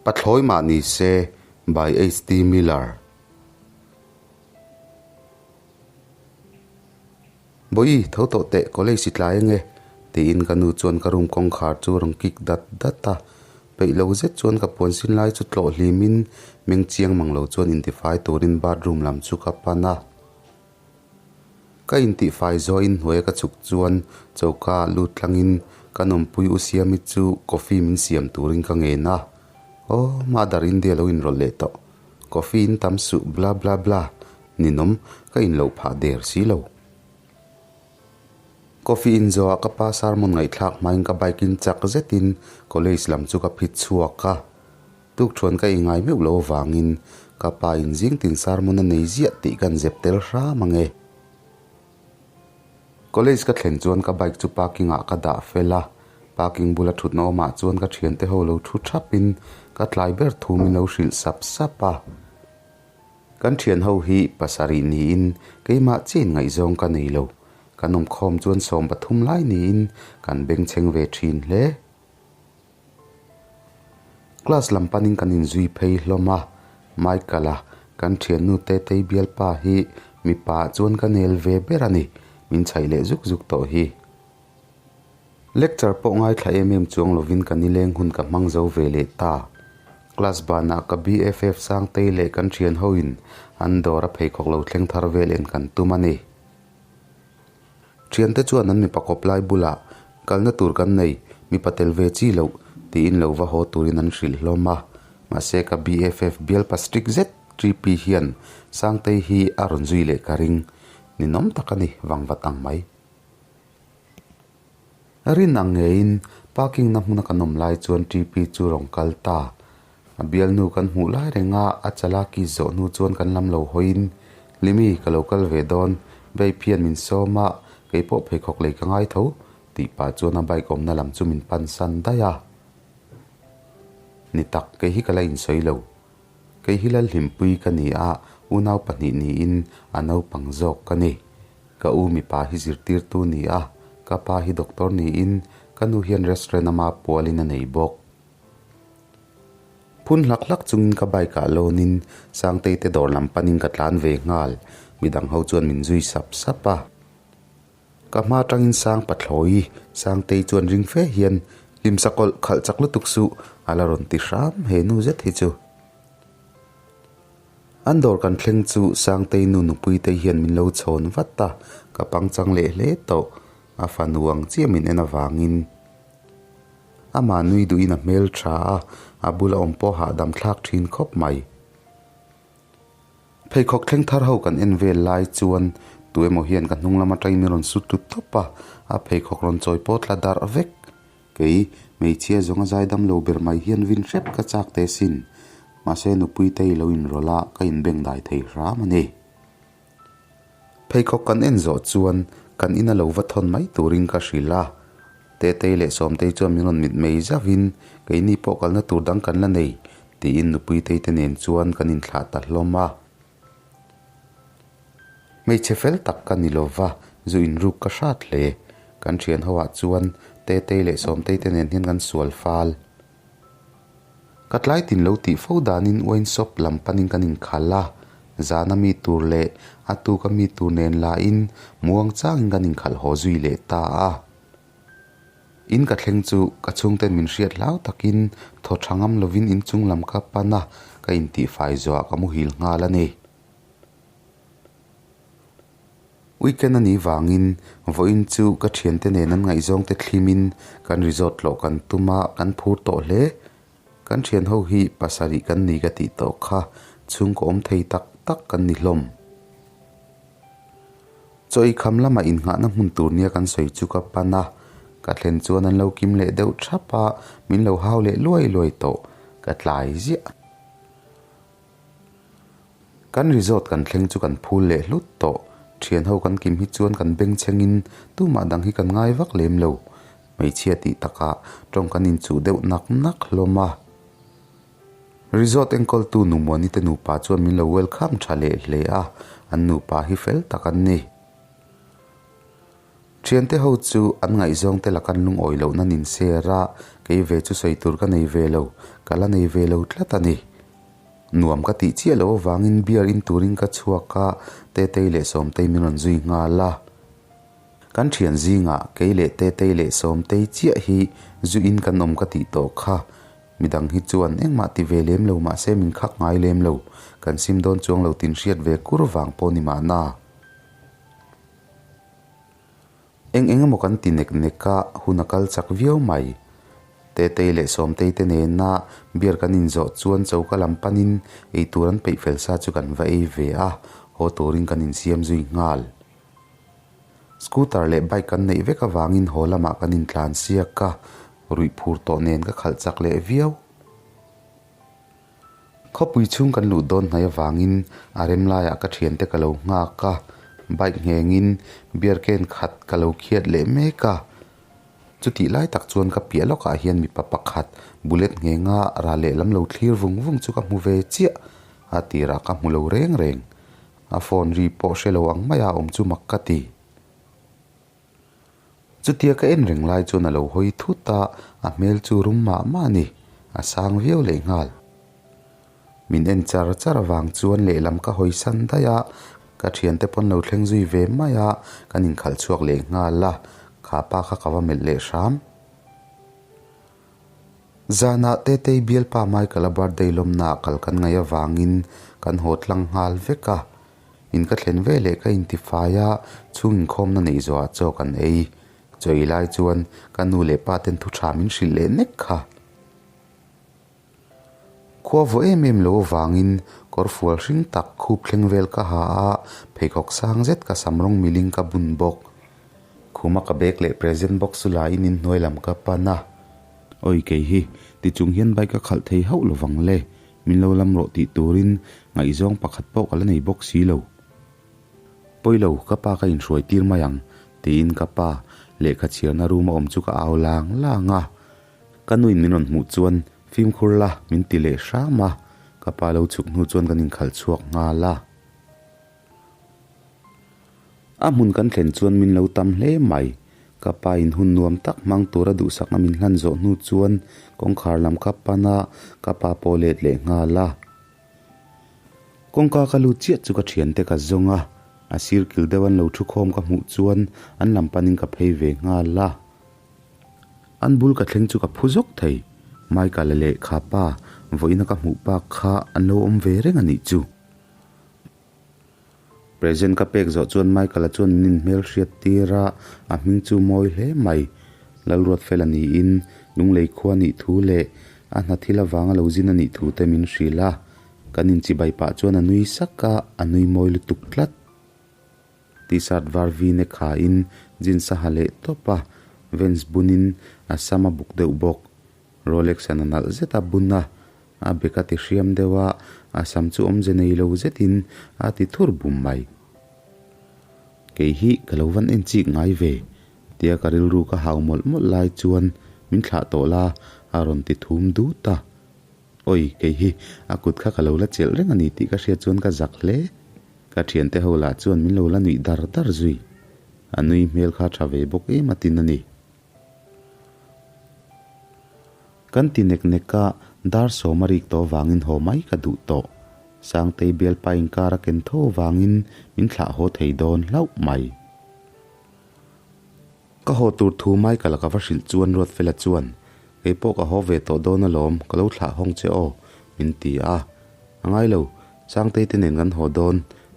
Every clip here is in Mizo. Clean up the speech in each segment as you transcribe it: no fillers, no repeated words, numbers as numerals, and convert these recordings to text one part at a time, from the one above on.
Pathlawi mah ni se by HT Miller. Bawi, tho tawh teh, college i tlai ange, tiin ka nu chuan ka room kawngkhar chu a rawn kik dat dat a. Peih lo zet chuan ka puan sin lai chu tlawh hlimin meng chiang mang lo chuan intifai turin bathroom lam chu ka pan a. Ka intihfai zawhin hnuaia ka chhuk chuan choka lut tlangin ka nawmpui u Siami chu coffee min siam turin ka ngen a. Aw, Mother India lo inrawlh leh tawh. Coffee in tam suh bla bla bla ninawm ka inloh phah der si lo. Coffee in zawhah ka pa sermon ngaihthlak hmain ka bike in chak zetin college lam chu ka phit chhuak a. Tukṭhuan ka ingai meuh lo avangin ka pa in zing tin sermon a nei ziah tih kan zep tel hram ang e. College ka thlen chuan ka bike chu parking ah ka dah fel a, parking bula ṭhutna awmah chuan ka ṭhiante ho lo ṭhu ṭhapin ka tlai ber thu min lo hrilh sap sap a. Kan ṭhian ho hi pasarih niin keimah chiah ngaihzawng ka nei lo, kan awmkhawm chuan 13 lai niin kan bengchheng ve ṭhin hle. Class lam panin kan inzui phei hlawm a, Michael-a kan thiannu Tetei bialpa hi mipa ah chuan ka nel ve ber a ni, min chhaih leh zuk zuk tawh hi. Lecture pawh ngaithla em em chuang lovin ka nileng hun ka hmang zo ve leh ta. Class banah ka BFF Sangtei leh kan thian hoin an dawr a pheikhawk lo thleng thar vel en kan tum a ni. Thiante chuan an mipa kawp lai bulah, Kalna tur kan nei, mipa tel ve chi loh, tiin lo va haw turin an hrilh hlawm a. Mahse ka BFF bialpa strict zet TP hian Sangtei hi a rawn zui leh ka ring. Ninawm tak a ni, vangvat ang mai. Rin ang ngeiin parking na hmuna kan awm lai chuan TP chu rawn kal ta. A bialnu kan hmuh lai renga a chalaki zawh hnu chuan kan lam lo hawiin, Hlimi, ka lo kal ve dawn, babe hian min sawm a, kei pawh pheikhawk lei ka ngai tho, tih pah chuan a bike awmna lam chu min pan san daih a. Ni tak, kei hi ka la insawi lo. Kei hi Lalhlimpui ka ni a, unau pahnih niin a naupang zawk ka ni. Ka u mipa hi zirtirtu ni a, ka pa hi doctor niin ka nu hian restaurant ama pualin a nei bawk. Phun hlak hlak chungin ka bike ah lawnin Sangtei te dawr lam panin ka tlan ve nghal, midang ho chuan min zui sap sap a. Ka hma atangin Sang pathlawi Sangtei chuan ring fe hian hlimsa kawlh khalh chak lutuk suh a la rawn ti hram he nu zet hi chu. An dawr kan thleng chu Sangtei nu nupui te hian min lo chhawn vat a, ka pangchang leh hle tawh, a fanu ang chiah min en avangin. Amah nui duhin a hmel tha a, a bula awm pawh hahdam thlak thin khawp mai. Pheikhawk thleng thar ho kan en vel lai chuan tu emaw hian ka hnung lam atangin min rawn su tlut tawp a, a pheikhawk rawn chawi pawh tla darh vek. Kei, hmeichhia zawnga zaidam lo ber mai hian vin hrep ka chak teh sin. Mahse nupui te i lo inrawlh a, ka inbengdai thei hram a ni. Pheikhawk kan en zawh chuan kan ina lo va thawn mai turin ka hrilh a. Tetei leh Sawmtei chuan min rawn mit mei zauhin keini pawh kalna tur dang kan la nei tiin Nupuitei te nen chuan kan inthlah ta hlawm a. Hmeichhe fel tak ka ni lova, zu inruk ka hrat hle. Kan thian ho ah chuan Tetei leh Sawmtei te nen hian kan sual fal. Ka tlai tin lo tih fo danin wine shop lam panin kan inkhal a, zana mi tur leh a tuka mi tur nen lahin muang changin kan inkhalh haw zui leh ta a. In ka thleng chu ka chhungten min hriat hlau takin thaw tha ngam lovin inchung lam ka pan a, ka intihfai zawhah ka muhil nghal a ni. Weekend a nih vangin vawiin chu ka thiante nen an ngaihzawngte thlimin kan resort tlawh kan tum a, kan phur tawh hle. Kan thian ho hi pasarih kan ni ka tih tawh kha chhungkaw awm thei tak tak kan ni hlawm. Chaw ei kham lamah innghahna hmun tur nia kan sawi chu ka pan a, ka thlen chuan an lo kim leh deuh thap a, min lo hau leh luai luai tawh, ka tlai ziah. Kan resort kan thleng chu kan phul leh hlut tawh. Thian ho kan kim hi chuan kan beng chhengin tumah dang hi kan ngai vak lem lo. Hmeichhia tih takah tawng kan inchuh deuh nak nak hlawm a. Resort enkawltu Numuani te nupa chuan min lo welcome tha leh hle a, an nupa hi fel tak an ni. Thiante ho chu an ngaihzawng te laka an lungawi loh nan in share a, kei ve chu sawi tur ka nei ve lo, ka la nei ve lo tlat a ni. Nuam ka tih chiah loh avangin beer in turin ka chhuak a, Tetei leh Sawmtei min rawn zui nghal a. Kan thian zingah kei leh Tetei leh Sawmtei chiah hi zu in kan awm ka tih tawh kha. Midang hi chuan engmah ti ve lem lo mahse min khak ngai lem lo, kan sim dawn chuang lo tin hriat ve kur vang pawh ni mahna. Eng eng emaw kan ti nek nek a, hun a kal chak viau mai. Tetei leh Sawmtei te nena beer kan inzawh chuan choka lam panin eitur an peih fel sa chu kan va ei ve a, haw turin kan insiam zui nghal. Scooter leh bike kan neih vek avangin haw lamah kan intlan siak a, ruih phur tawh nen ka khalh chak leh viau. Khawpui chhung kan luh dawn hnaih avangin a rem laiah ka thiante ka lo nghak a, bike nghengin beer can khat ka lo khiat leh mek a. Chutih lai tak chuan ka piah lawkah hian mipa pakhat bullet nghenga ral lehlam lo thlir vung vung chu ka hmu ve chiah, a tirah ka hmu lo reng reng. A phone ri pawh hre lo ang maia awm chu mak ka ti. Chutia ka en reng lai chuan a lo hawi thut a, a hmel chu rum mah mah a ni, a sang viau leh nghal. Min en char char avang chuan lehlam ka hawi san daih a, ka thiante pawn lo thleng zui ve mai a, kan inkhalh chhuak leh nghal a, kha pa kha ka va melh leh hram. Zanah Tetei bialpa Michael-a birthday lawmnaah kal kan ngaih avangin kan haw tlang nghal vek a. In ka thlen ve leh ka intifai a, chhung inkhawmna neih zawhah chaw kan ei. Chaw ei lai chuan ka nu leh pa ten thu tha min hrilh leh nek kha. Khua vaw em em lo avangin kawr fual hring tak khup thleng vel ka ha a, pheikhawk sang zet ka sam rawng miling ka bun bawk. Khuma ka bag leh present box chu la in inhnuai lam ka pan a. Awi kei hi, ti chung hian bike ka khalh thei hauh lovang le, min lo lam rawh tih turin ngaihzawng pakhat pawh ka la nei bawk si lo. Pawi lo, ka pa ka inhruai tir mai ang, tiin ka pa lehkha chhiarna room a awm chu ka au lang lang a. Ka nuin min rawn hmuh chuan fimkhur la min ti leh hram a, ka pa lo chhuk hnu chuan kan inkhalh chhuak nghal a. A hmun kan thlen chuan min lo tam hle mai. Ka pa in hun nuam tak hmang tura duhsakna min hlan zawh hnu chuan kawngkhar lam ka pan a, ka pa pawh let leh nghal a. Kawngka ka lut chiah chu ka thiante ka zawng a, a sir kil deuh an lo thu khawm ka hmuh chuan an lam panin ka phei ve nghal a. An bul ka thleng chu ka phu zawk thei. Michael-a leh kha pa vawiina ka hmuh pak kha an lo awm ve reng a nih chu. Present ka pek zawh chuan Michael-a chuan min inhmel hriat tir a, a hming chu mawi hle mai. Lalruatfela niin Lunglei khua nih thu leh a hna thil avanga lo zin a nih thu te min hrilh a. Kan inchibai pah chuan a nui sak a, a nui mawi lutuk tlat. T-shirt var v-neck hain jeans a ha leh tawp a, Vans bunin a sam a buk deuh bawk. Rolex an a nalh zet a bun a, a bek a ti hriam deuh a, a sam chu awmze nei lo zetin a ti thur bum mai. Kei hi ka lo van en chik ngai ve, tia ka rilru ka hau mawlh mawlh lai chuan min thlah tawh la a rawn ti thum dut a. Awi, kei hi a kut kha ka lo la chelh reng a ni tih ka hriat chuan ka zak hle. Ka thiante ho lah chuan min lo la nuih dar dar zui. A nui hmel kha tha ve bawk em a tin a ni. Kan ti nek nek a, dar sawm a rik tawh vangin haw mai ka duh tawh. Sangtei bialpa inkar a ken tho vangin min thlah haw thei dawn hlauh mai. Ka haw tur thu Michael-a ka va hrilh chuan Ruatfela chuan, Kei pawh ka haw ve tawh dawn alawm, ka lo thlah hawng che aw, min ti a. A ngai lo, Sangtei te nen kan haw dawn,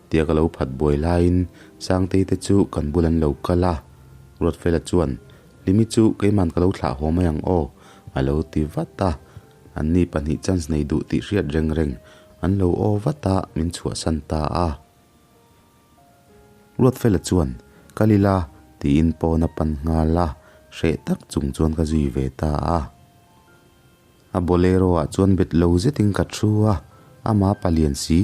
tia ka lo phat buai laiin Sangtei te chu kan bul an lo kal a. Ruatfela chuan, Hlimi chu keiman ka lo thlah haw mai ang aw, a lo ti vat a. Anni pahnih chance nei duh tih hriat reng reng an lo aw vat a, min chhuahsan ta a. Ruatfela chuan, Kal ila, tiin pawn a pan nghal a, hreh tak chung chuan ka zui ve ta a. A bolero ah chuan bet lo zetin ka thu a, ama palian si,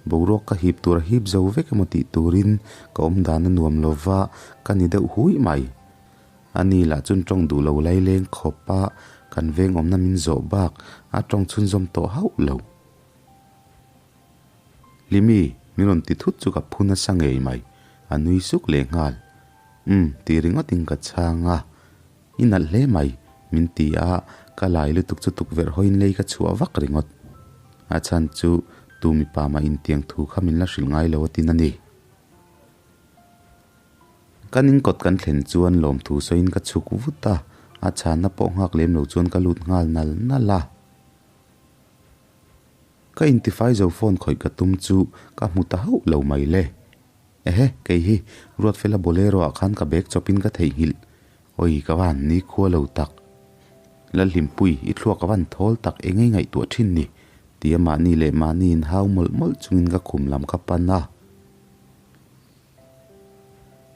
boruak ka hip tur a hip zo vek emaw tih turin ka awm dan a nuam lo va, ka ni deuh hui mai. A ni lah chuan tawng duh lo laileng khawp a, kan veng awmna min zawh bak a tawng chhunzawm tawh hauh lo. Hlimi, min rawn ti thut chu ka phu nasa ngei mai, a nui suk leh nghal. Umm ti ringawtin ka chhang a. I nalh hle mai, min ti a, ka lai lutuk chu tukverh hawiin lei ka chhuah vak ringawt. A chhan chu tu mipa mah intiang thu kha min la hrilh ngai lo a tin a ni. Kan inkawt kan thlen chuan lawmthu sawiin ka chhuk vut a, a chhanna pawh nghak lem lo chuan ka lut nghal nal nal a. Ka intifai zo phone khawih ka tum chu ka hmu ta hauh lo mai le. Ehe, kei hi Ruatfela Bolero ah khan ka bag chawpin ka theihnghilh. Awi, ka va han ni khua lo tak. Lalhlimpui, i thluak a van thawl tak engei ngaihtuah thin ni? Tia mahni leh mahni inhau mawlh mawlh chungin ka khum lam ka pan a.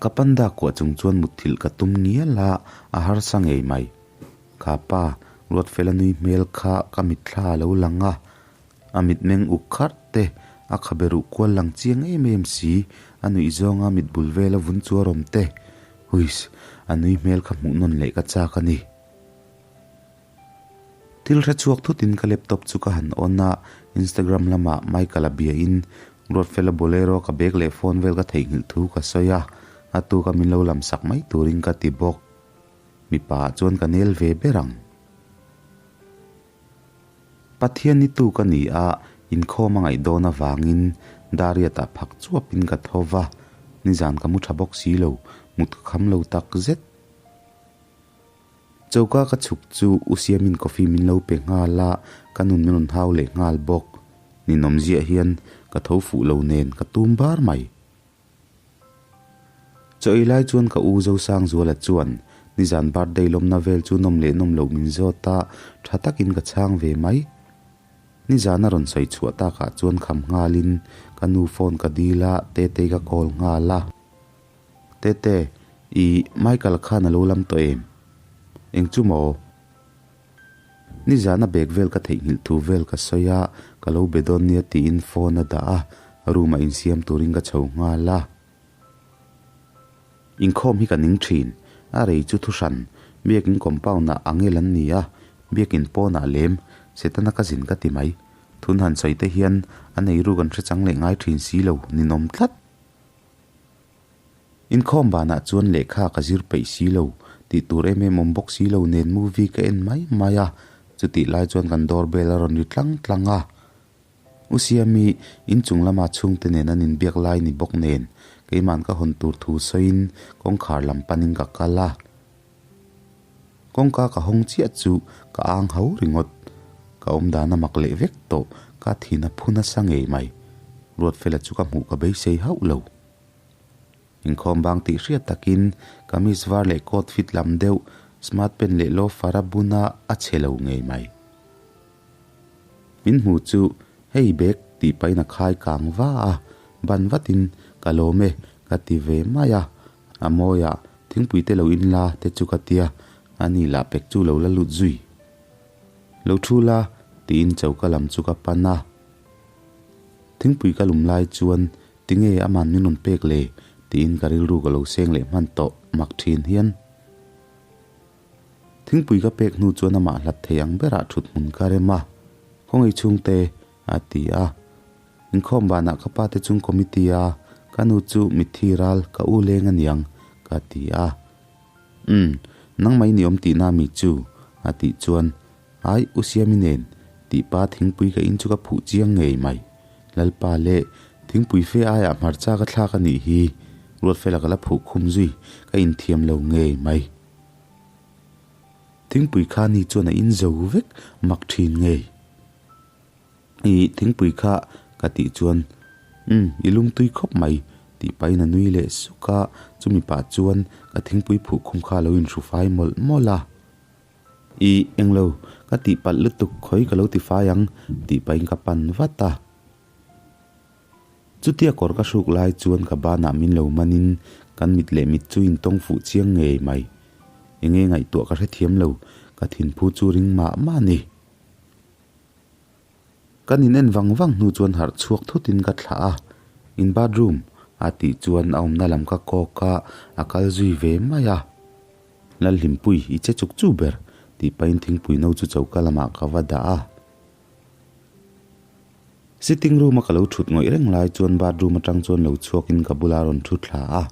Ka panda kuah chung chuan mutthilh ka tum ngial a, a harsa ngei mai. Kha pa, Ruatfela nui hmel kha ka mitthla a lo lang a, a mitmeng uk kharh te, a khabe ruh kual lang chiang em em si, a nuih zawnga mit bul vela vun chuar awm te, huiss, a nui hmel kha hmuh nawn leh ka chak a ni. Thil hre chhuak thutin ka laptop chu ka han on a, Instagram lamah Michael-a biain Ruatfela Bolero ka bag leh phone vel ka theihnghilh thu ka sawi a, a tuka min lo lam sak mai turin ka ti bawk. Mipa ah chuan ka nel ve ber ang. Pathian ni tu ka ni a, inkhawm a ngaih dawn avangin Dariat-ah phak chuapin ka tho va, nizan ka mu tha bawk si lo, mut ka kham lo tak zet. Choka ka chhuk chu U Siamin coffee min lo pe nghal a, ka nun min rawn hau leh nghal bawk. Ninawm ziah hian ka tho fuh lo nen ka tum bar mai. Chaw ei lai chuan ka u Zosangzuala chuan nizan birthday lawmna vel chu nawm leh nawm loh min zawt a, tha takin ka chhang ve mai. Nizan a rawn sawi chhuah takah chuan kham nghalin ka nu phone ka dil a, Tetei ka call nghal a. Tete, i Michael khan a lo lam tawh em? Eng chu maw? Nizan a bag vel ka theihnghilh thu vel ka sawi a, ka lo be dawn nia tiin phone a dah a, room ah insiam turin ka chho nghal a. Inkhawm hi ka ning thin, a rei chu thu hran, biakin compound ah angel an ni a, biakin pawn ah lem, Setana ka zin ka ti mai. Thun han sawi te hian a nei ruk an hre chang leh ngai thin si lo, ninawm tlat. Inkhawm banah chuan lehkha ka zir peih si lo, tih tur em em awm bawk si lo nen movie ka en mai mai a, chutih lai chuan kan door bell a rawn ri tlang tlang a. U Siami inchung lama chhungte nen an inbiak lai ni bawk nen keiman ka hawn tur thu sawiin kawngkhar lam panin ka kal a. Kawngka ka hawng chiah chu ka ang ho ringawt. Ka awmdan a mak leh vek tawh, ka thin a phu nasa ngei mai. Ruatfela chu ka hmuh ka beisei hauh lo. Inkhawm bang tih hriat takin kamis var leh coat fit lam deuh, smart pant leh loafer a bun a, a chhe lo ngei mai. Min hmu chu hei bag tih pahin a khai kang va a, ban vatin ka lawm e ka ti ve mai a, a mawi ah thingpui te lo in la te chu ka tia, ani lah pek chu lo la lut zui. Lo thu la tiin choka lam chu ka pan a. Thingpui ka lum lai chuan tinge aman min rawn pek le tiin ka rilru ka lo seng leh hman tawh mak thin hian. Thingpui ka pek hnu chuan amah hlat thei ang berah thut hmun ka rem a, Khawngaih chhungte a ti a. Inkhawm banah ka pa te chung committee a, ka nu chu mitthi ral ka u leng aniang ka ti a. Umm, nangmah i ni awm tihna mi chu a tih chuan Ai, U Siami nen tih pa thingpui ka in chu ka phuh chiang ngei mai. Lalpa leh thingpui fe aiah hmarcha ka thlak a nih hi, Ruatfela ka la phuh khum zui, ka inthiam lo ngei mai. Thingpui kha ni chuan a in zo vek mak thin ngei. I thingpui kha ka tih chuan Umm, i lungtui khawp mai tih pahin a nui leh suk a, chumi pah chuan ka thingpui phuh khum kha a lo inhru fai mawlh mawlh a. I englo, ka tihpalh lutuk khawi ka lo ti fai ang tih pahin ka pan vat a. Chutia kawr ka hruk lai chuan ka banah min lo manin kan mit leh mit chu intawng fuh chiang ngei mai. Enge ngaihtuah ka hrethiam lo, ka thinphu chu ring mah mah a ni. Kan in en vang vang hnu chuan harh chhuak thutin ka thlah a, In bathroom a tih chuan a awmna lam ka kawk a, a kal zui ve mai a. Lalhlimpui i che chuk chu ber tih pahin thingpui no chu choka lamah ka va dah a. Sitting room a ka lo thut ngawih reng lai chuan bathroom atang chuan lo chhuakin ka bula rawn thu thla a.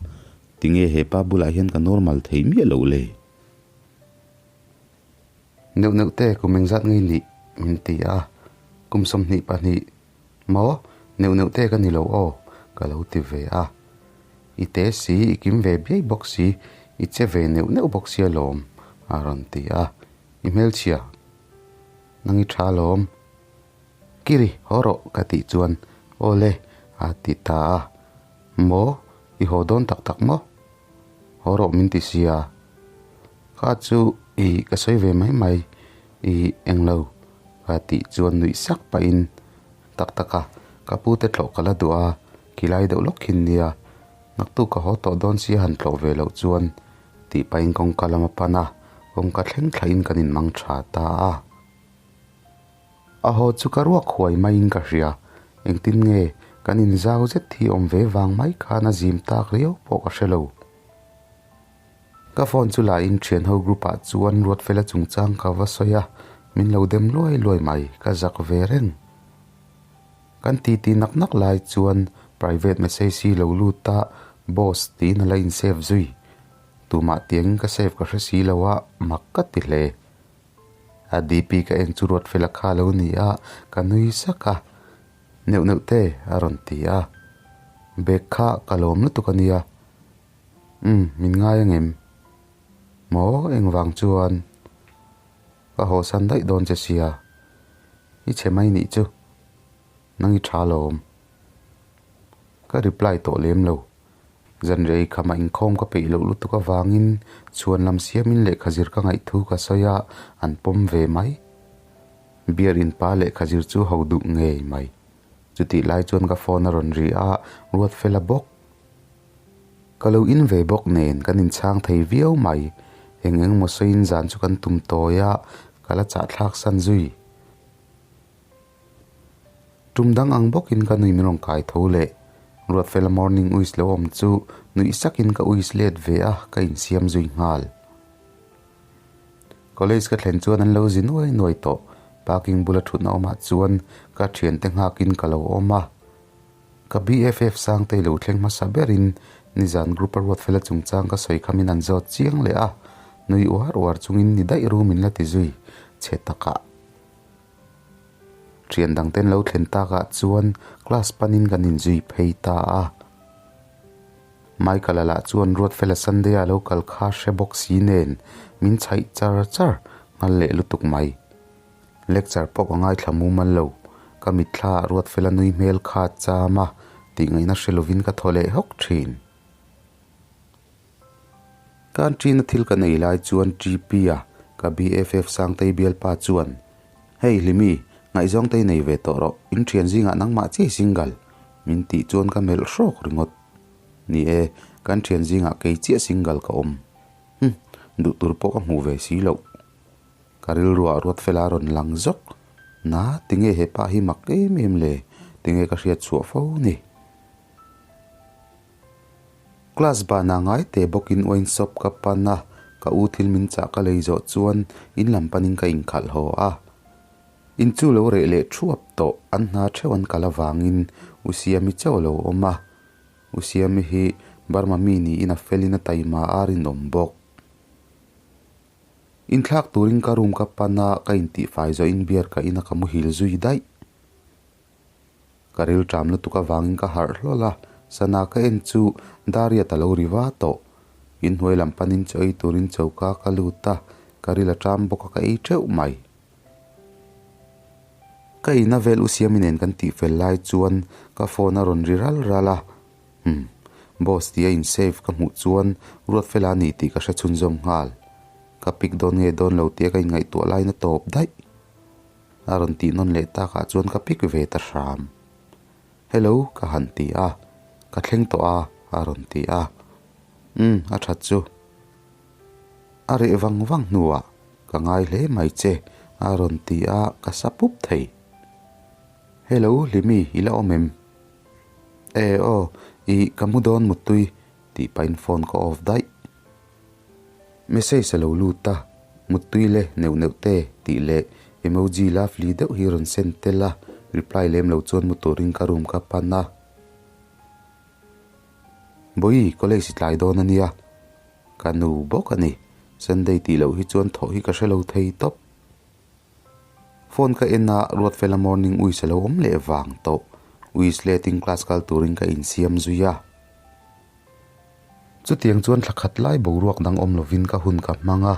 Tinge hepa bulah hian ka normal thei miah loh le? Neuh neuh te kum engzat ngei nih min ti a, kum 22 maw neuh neuh te ka ni lo aw ka lo ti ve a. I te si, i kim ve biai bawk si, i che ve neuh neuh bawk sia lawm a rawn ti a. I hmelchhia nang i tha lawm. Kiri, haw rawh ka tih chuan aw le a ti ta a. Maw, i haw dawn tak tak maw? Haw rawh min ti sia. Kha chu i ka sawi ve mai mai, i englo ka tih chuan nuih sak pahin tak tak a, ka pu te tlawh ka la duh a, khilai deuh lawk khin nia, naktuk ka haw tawh dawn sia han tlawh ve loh chuan tih pahin kawngka lam a pan a, kawngka thleng thlahin kan inmang tha ta a. A haw chu ka ruak huai maiin ka hria. Engtin nge kan inzau zet hi awm ve vang mai khan a zim tak riau pawh ka hre lo. Ka phone chu la in thian ho group ah chuan Ruatfela chungchang ka va sawi a, min lo dem luai luai mai, ka zak ve reng. Kan titi nak nak lai chuan private message hi lo lut a, boss tiin a la in save zui. Tumah tiangin ka save ka hre si lo a, mak ka ti hle. A DP ka en chu Ruatfela kha lo ni a, ka nui sak a, Neuh neuh te a rawn ti a, Bag kha ka lawm lutuk a nia, Umm min ngai angem? Maw engvang chuan ka hawsan daih dawn che sia, i chhe mai nih chu, nang i tha lawm. Ka reply tawh lem lo. Zanrei khamah inkhawm ka peih loh lutuk avangin chhuan lam siamin lehkha zir ka ngaih thu ka sawi a, an pawm ve mai. Beer in pa lehkha zir chu ho duh ngei mai. Chutih lai chuan ka phone a rawn ri a, Ruatfela bawk. Ka lo in ve bawk nen kan inchhang thei viau mai. Eng eng maw sawiin zan chu kan tum tawi a, ka la chahthlak san zui. Tum dang ang bawkin ka nui min rawn kai tho leh. Ruatfela morning uis lo awm chu nuih sakin ka uis let ve a, ka insiam zui nghal. College ka thlen chuan an lo zi nuai nuai tawh. Parking bula thutna awmah chuan ka thiante nghakin ka lo awm a. Ka BFF Sangtei lo thleng hmasa berin nizan group a Ruatfela chungchang ka sawi khamin an zawt chiang leh a, nui uar uar chungin ni daih ru min la ti zui chhe takah. Thian dang ten lo thlen takah chuan class panin kan inzui phei ta a. Michael-a lah chuan Ruatfela Sunday-a lo kal kha hre bawk si nen min chhaih char char nghal leh lutuk mai. Lecture pawh ka ngaithla mumal lo. Ka mitthla ah Ruatfela nui hmel kha cham a tih ngaihna hre lovin ka thaw leh hawk thin. Canteen-a thil ka nei lai chuan TP-a ka BFF Sangtei bialpa chuan, Hei Hlimi, ngaihzawng te i nei ve tawh rawh, in thian zingah nangmah chiah i single, min tih chuan ka melh hrawk ringawt. Ni e, kan thian zingah kei chiah single ka awm. Hm, duh tur pawh ka hmuh ve si loh. Ka rilruah Ruatfela a rawn lang zawk. Na, tinge he pa hi mak em em le, tinge ka hriat chhuah fo ni. Class banah ngai teh bawkin wine shop ka pan a, ka u thil min chah ka lei zawh chuan in lam panin ka inkhalh haw a. In chu lo reh leh thuap tawh, an hna theuh an kal avangin U Siami chauh a lo awm a. U Siami hi Burma mi niin a felin a taima a rinawm bawk. Inthlak turin ka room ka pan a, ka intihfai zawhin beer ka in a ka muhil zui daih. Ka rilṭam lutuk avangin ka harh hlawl a, sana ka en chu Dariat a lo ri va tawh. Inhnuai lam panin chaw ei turin choka ka lut a, ka ril a ṭam bawk a ka ei ṭeuh mai. Ka ina vel u Siami nen kan tih fel lai chuan ka phone a rawn ri ral ral a, Umm, boss tia in save ka hmuh chuan Ruatfela a ni tih ka hre chhunzawm nghal. Ka pick dawn nge dawn lo tia ka inngaihtuah lain a tawp daih. A rawn tih nawn leh takah chuan ka pik ve ta hram. Hello ka han ti a, ka thleng tawh a a rawn ti a. Umm a that chu. A reh vang vang hnuah ka ngai hle mai che a rawn ti a, ka sa pup thei. Hello Hlimi i la awm em? E aw i ka mu dawn muttui tih pahin phone ka off daih. Message a lo lut a, Muttui le neuh neuh te tih leh emoji lovely deuh hi rawn send tel a, reply lem lo chuan mu turin ka room ka pan a. Bawihi, college i tlai dawn a nia. Ka nu bawk a ni. Sunday tih loh hi chuan thawh hi ka hre lo thei tawp. Phone ka en a, Ruatfela morning uis a lo awm leh vang tawh. Uis letin class kal turin ka insiam zui a. Chutiang chuan thla khat lai boruak dang awm lovin ka hun ka hmang a,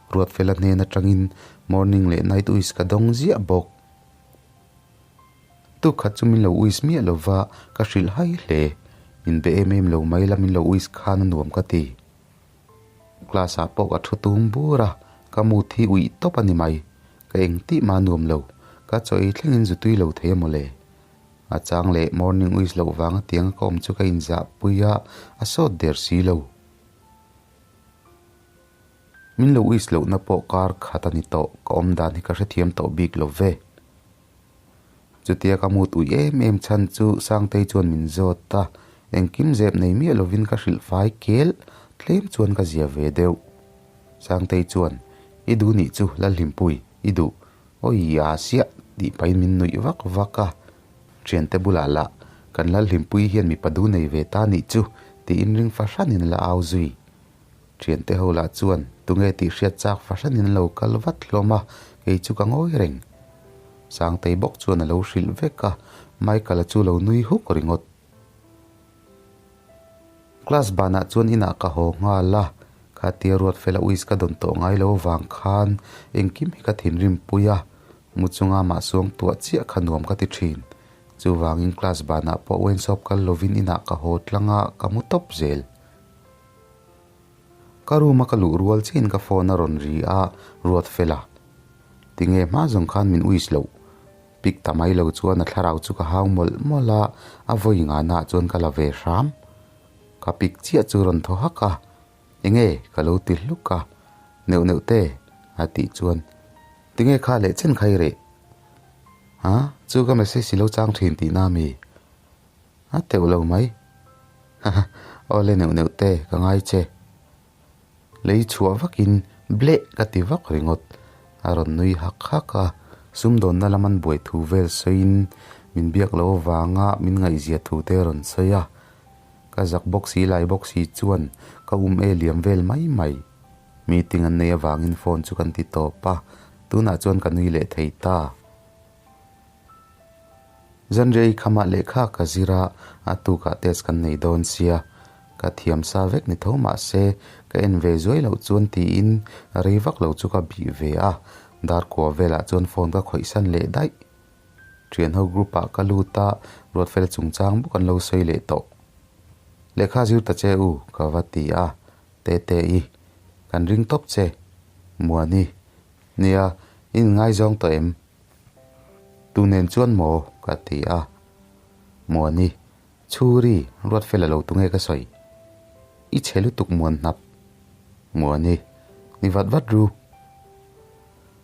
Ruatfela hnen atangin morning leh night uis ka dawng ziah bawk. Tuk khat chu min lo uis miah lova ka hrilh hai hle. Inbe em em lo mai la min lo uis khan a nuam ka ti. Class ah pawh ka thu tum bur a, ka mood hi uih tawp a ni mai. Ka engtih mah a nuam lo, ka chaw ei thlengin zu tui lo thei a mawle. A chang leh morning uis loh vanga tianga ka awm chu ka inzah pui a, a sawt der si lo. Min lo uis lohna pawh kar khat a ni tawh, ka awm dan hi ka hrethiam tawh bik lo ve. Chutia ka mut ui em em chhan chu Sangtei chuan min zawt a, engkim zep nei miah lovin ka hrilh fai kel tlem chuan ka zia ve deuh. Sangtei chuan, I duh nih chu Lalhlimpui, i duh. Awi a siah tih pahin min nuih vak vak a. Thiante bulah lah kan Lalhlimpui hian mipa duh nei ve ta nih chu tiin ring fahranin a la au zui. Thiante ho lah chuan tunge tih hriat chak fahranin an lo kal vat hlawm a, kei chu ka ngawi reng. Sangtei bawk chuan a lo hrilh vek a, Michael-a chu lo nui huk ringawt. Class banah chuan inah ka haw nghal a, khatia Ruatfela uis ka dawn tawh ngai lo avang khan engkim hi ka thinrim pui a, mu chunga mah suang tuah chiah kha nuam ka ti thin. Chuvangin class banah pawh wainsawp kal lovin inah ka haw tlang a, ka mu tawp zel. Ka room a ka luh rual chiahin ka phone a rawn ri a, Ruatfela. Tinge hma zawng khan min uis loh. Pick ta mai lo chuan a thlarau chu ka hau mawlh mawlh a, a vawi ngahnaah chuan ka la ve hram. Ka pick chiah chu rawn thaw hak a, Enge ka lo ti hluk a, Neuh neuh te a tih chuan Tinge kha leh chen kha i reh? Ha? Chu ka message i lo chang thin tihna a mi? A teuh lo mai. Haha, awle neuh neuh te, ka ngai che. Lei chhuah vakin bleh ka ti vak ringawt. A rawn nui hak hak a, sumdawnna lam an buai thu vel sawiin min biak loh avanga min ngaihzia thu te a rawn sawi a. Ka zak bawk si lai bawk si chuan ka um e liam vel mai mai. Meeting an nei avangin phone chu kan ti tawp a, tunah chuan ka nui leh thei ta. Zanrei khamah lehkha ka zir a, a tukah test kan nei dawn sia. Ka thiam sa vek ni tho mahse ka en ve zuai loh chuan tiin rei vak lo chu ka bih ve a, darkua velah chuan phone ka khawih san leh daih. Thianho group ah ka lut a, Ruatfela chungchang bawk an lo sawi leh tawh. Lehkha zir ta che u ka va ti a, Tete i, kan ring tawp che. Muani, nia, i inngaizawng tawh em? Tu nen chuan maw? ka ti a. Muani, Chhuri, Ruatfela lo tunge ka sawi? I chhe lutuk muan hnap. Muani, Ni vat vat ru.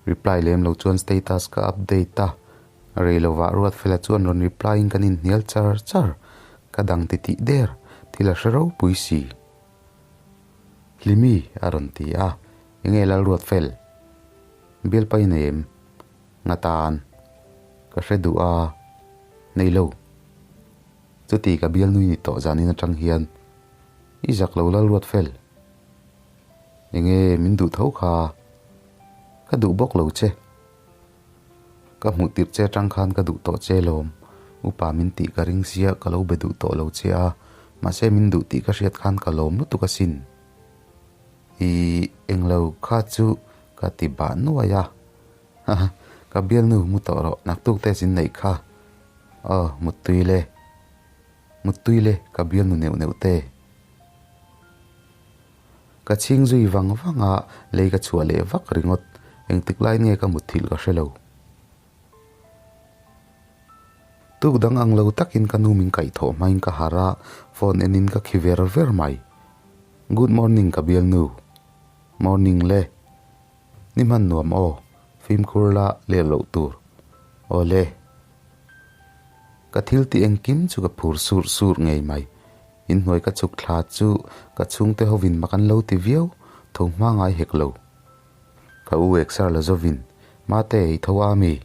Reply lem lo chuan status ka update a. Rei lovah Ruatfela chuan rawn reply in kan inhnial char char. Ka dang titih der, thil a hre ropui si. Hlimi a rawn ti a, Enge Lalruatfel? Bialpa i nei em? Nga tan ka hre duh a, nei lo. Chuti ka bialnui ni tawh zanin atang hian i zak lo Lalruatfel. Enge min duh tho kha? Ka duh bawk lo che. Ka hmuh tirh che atang khan ka duh tawh che lawm. Upa min tih ka ring sia ka lo be duh tawh lo che a, mahse min duh tih ka hriat khan ka lawm lutuk asin. I englo kha chu ka ti bah nuai a. Haha, ka bialnu mu tawh rawh, naktuk test in neih kha. Aw, muttui le. Muttui le, ka bialnu neuh neuh te. Ka chhing zui vang vang a, lei ka chhuah leh vak ringawt. Engtik lai nge ka mutthilh ka hre lo. Tuk dang ang lo takin ka nu min kaihthawh hmain ka harh a, phone enin ka khi ver ver mai. Good morning ka bialnu. Morning le. Ni hman nuam aw, fimkhur la leh loh tur. Aw le. Ka thil tih engkim chu ka phur surh surh ngei mai. Inhnuai ka chhuk thla chu ka chhungte hovin mak an lo ti viau, tho hma ngai hek lo. Ka u exer la zovin, Mate, i tho a mi?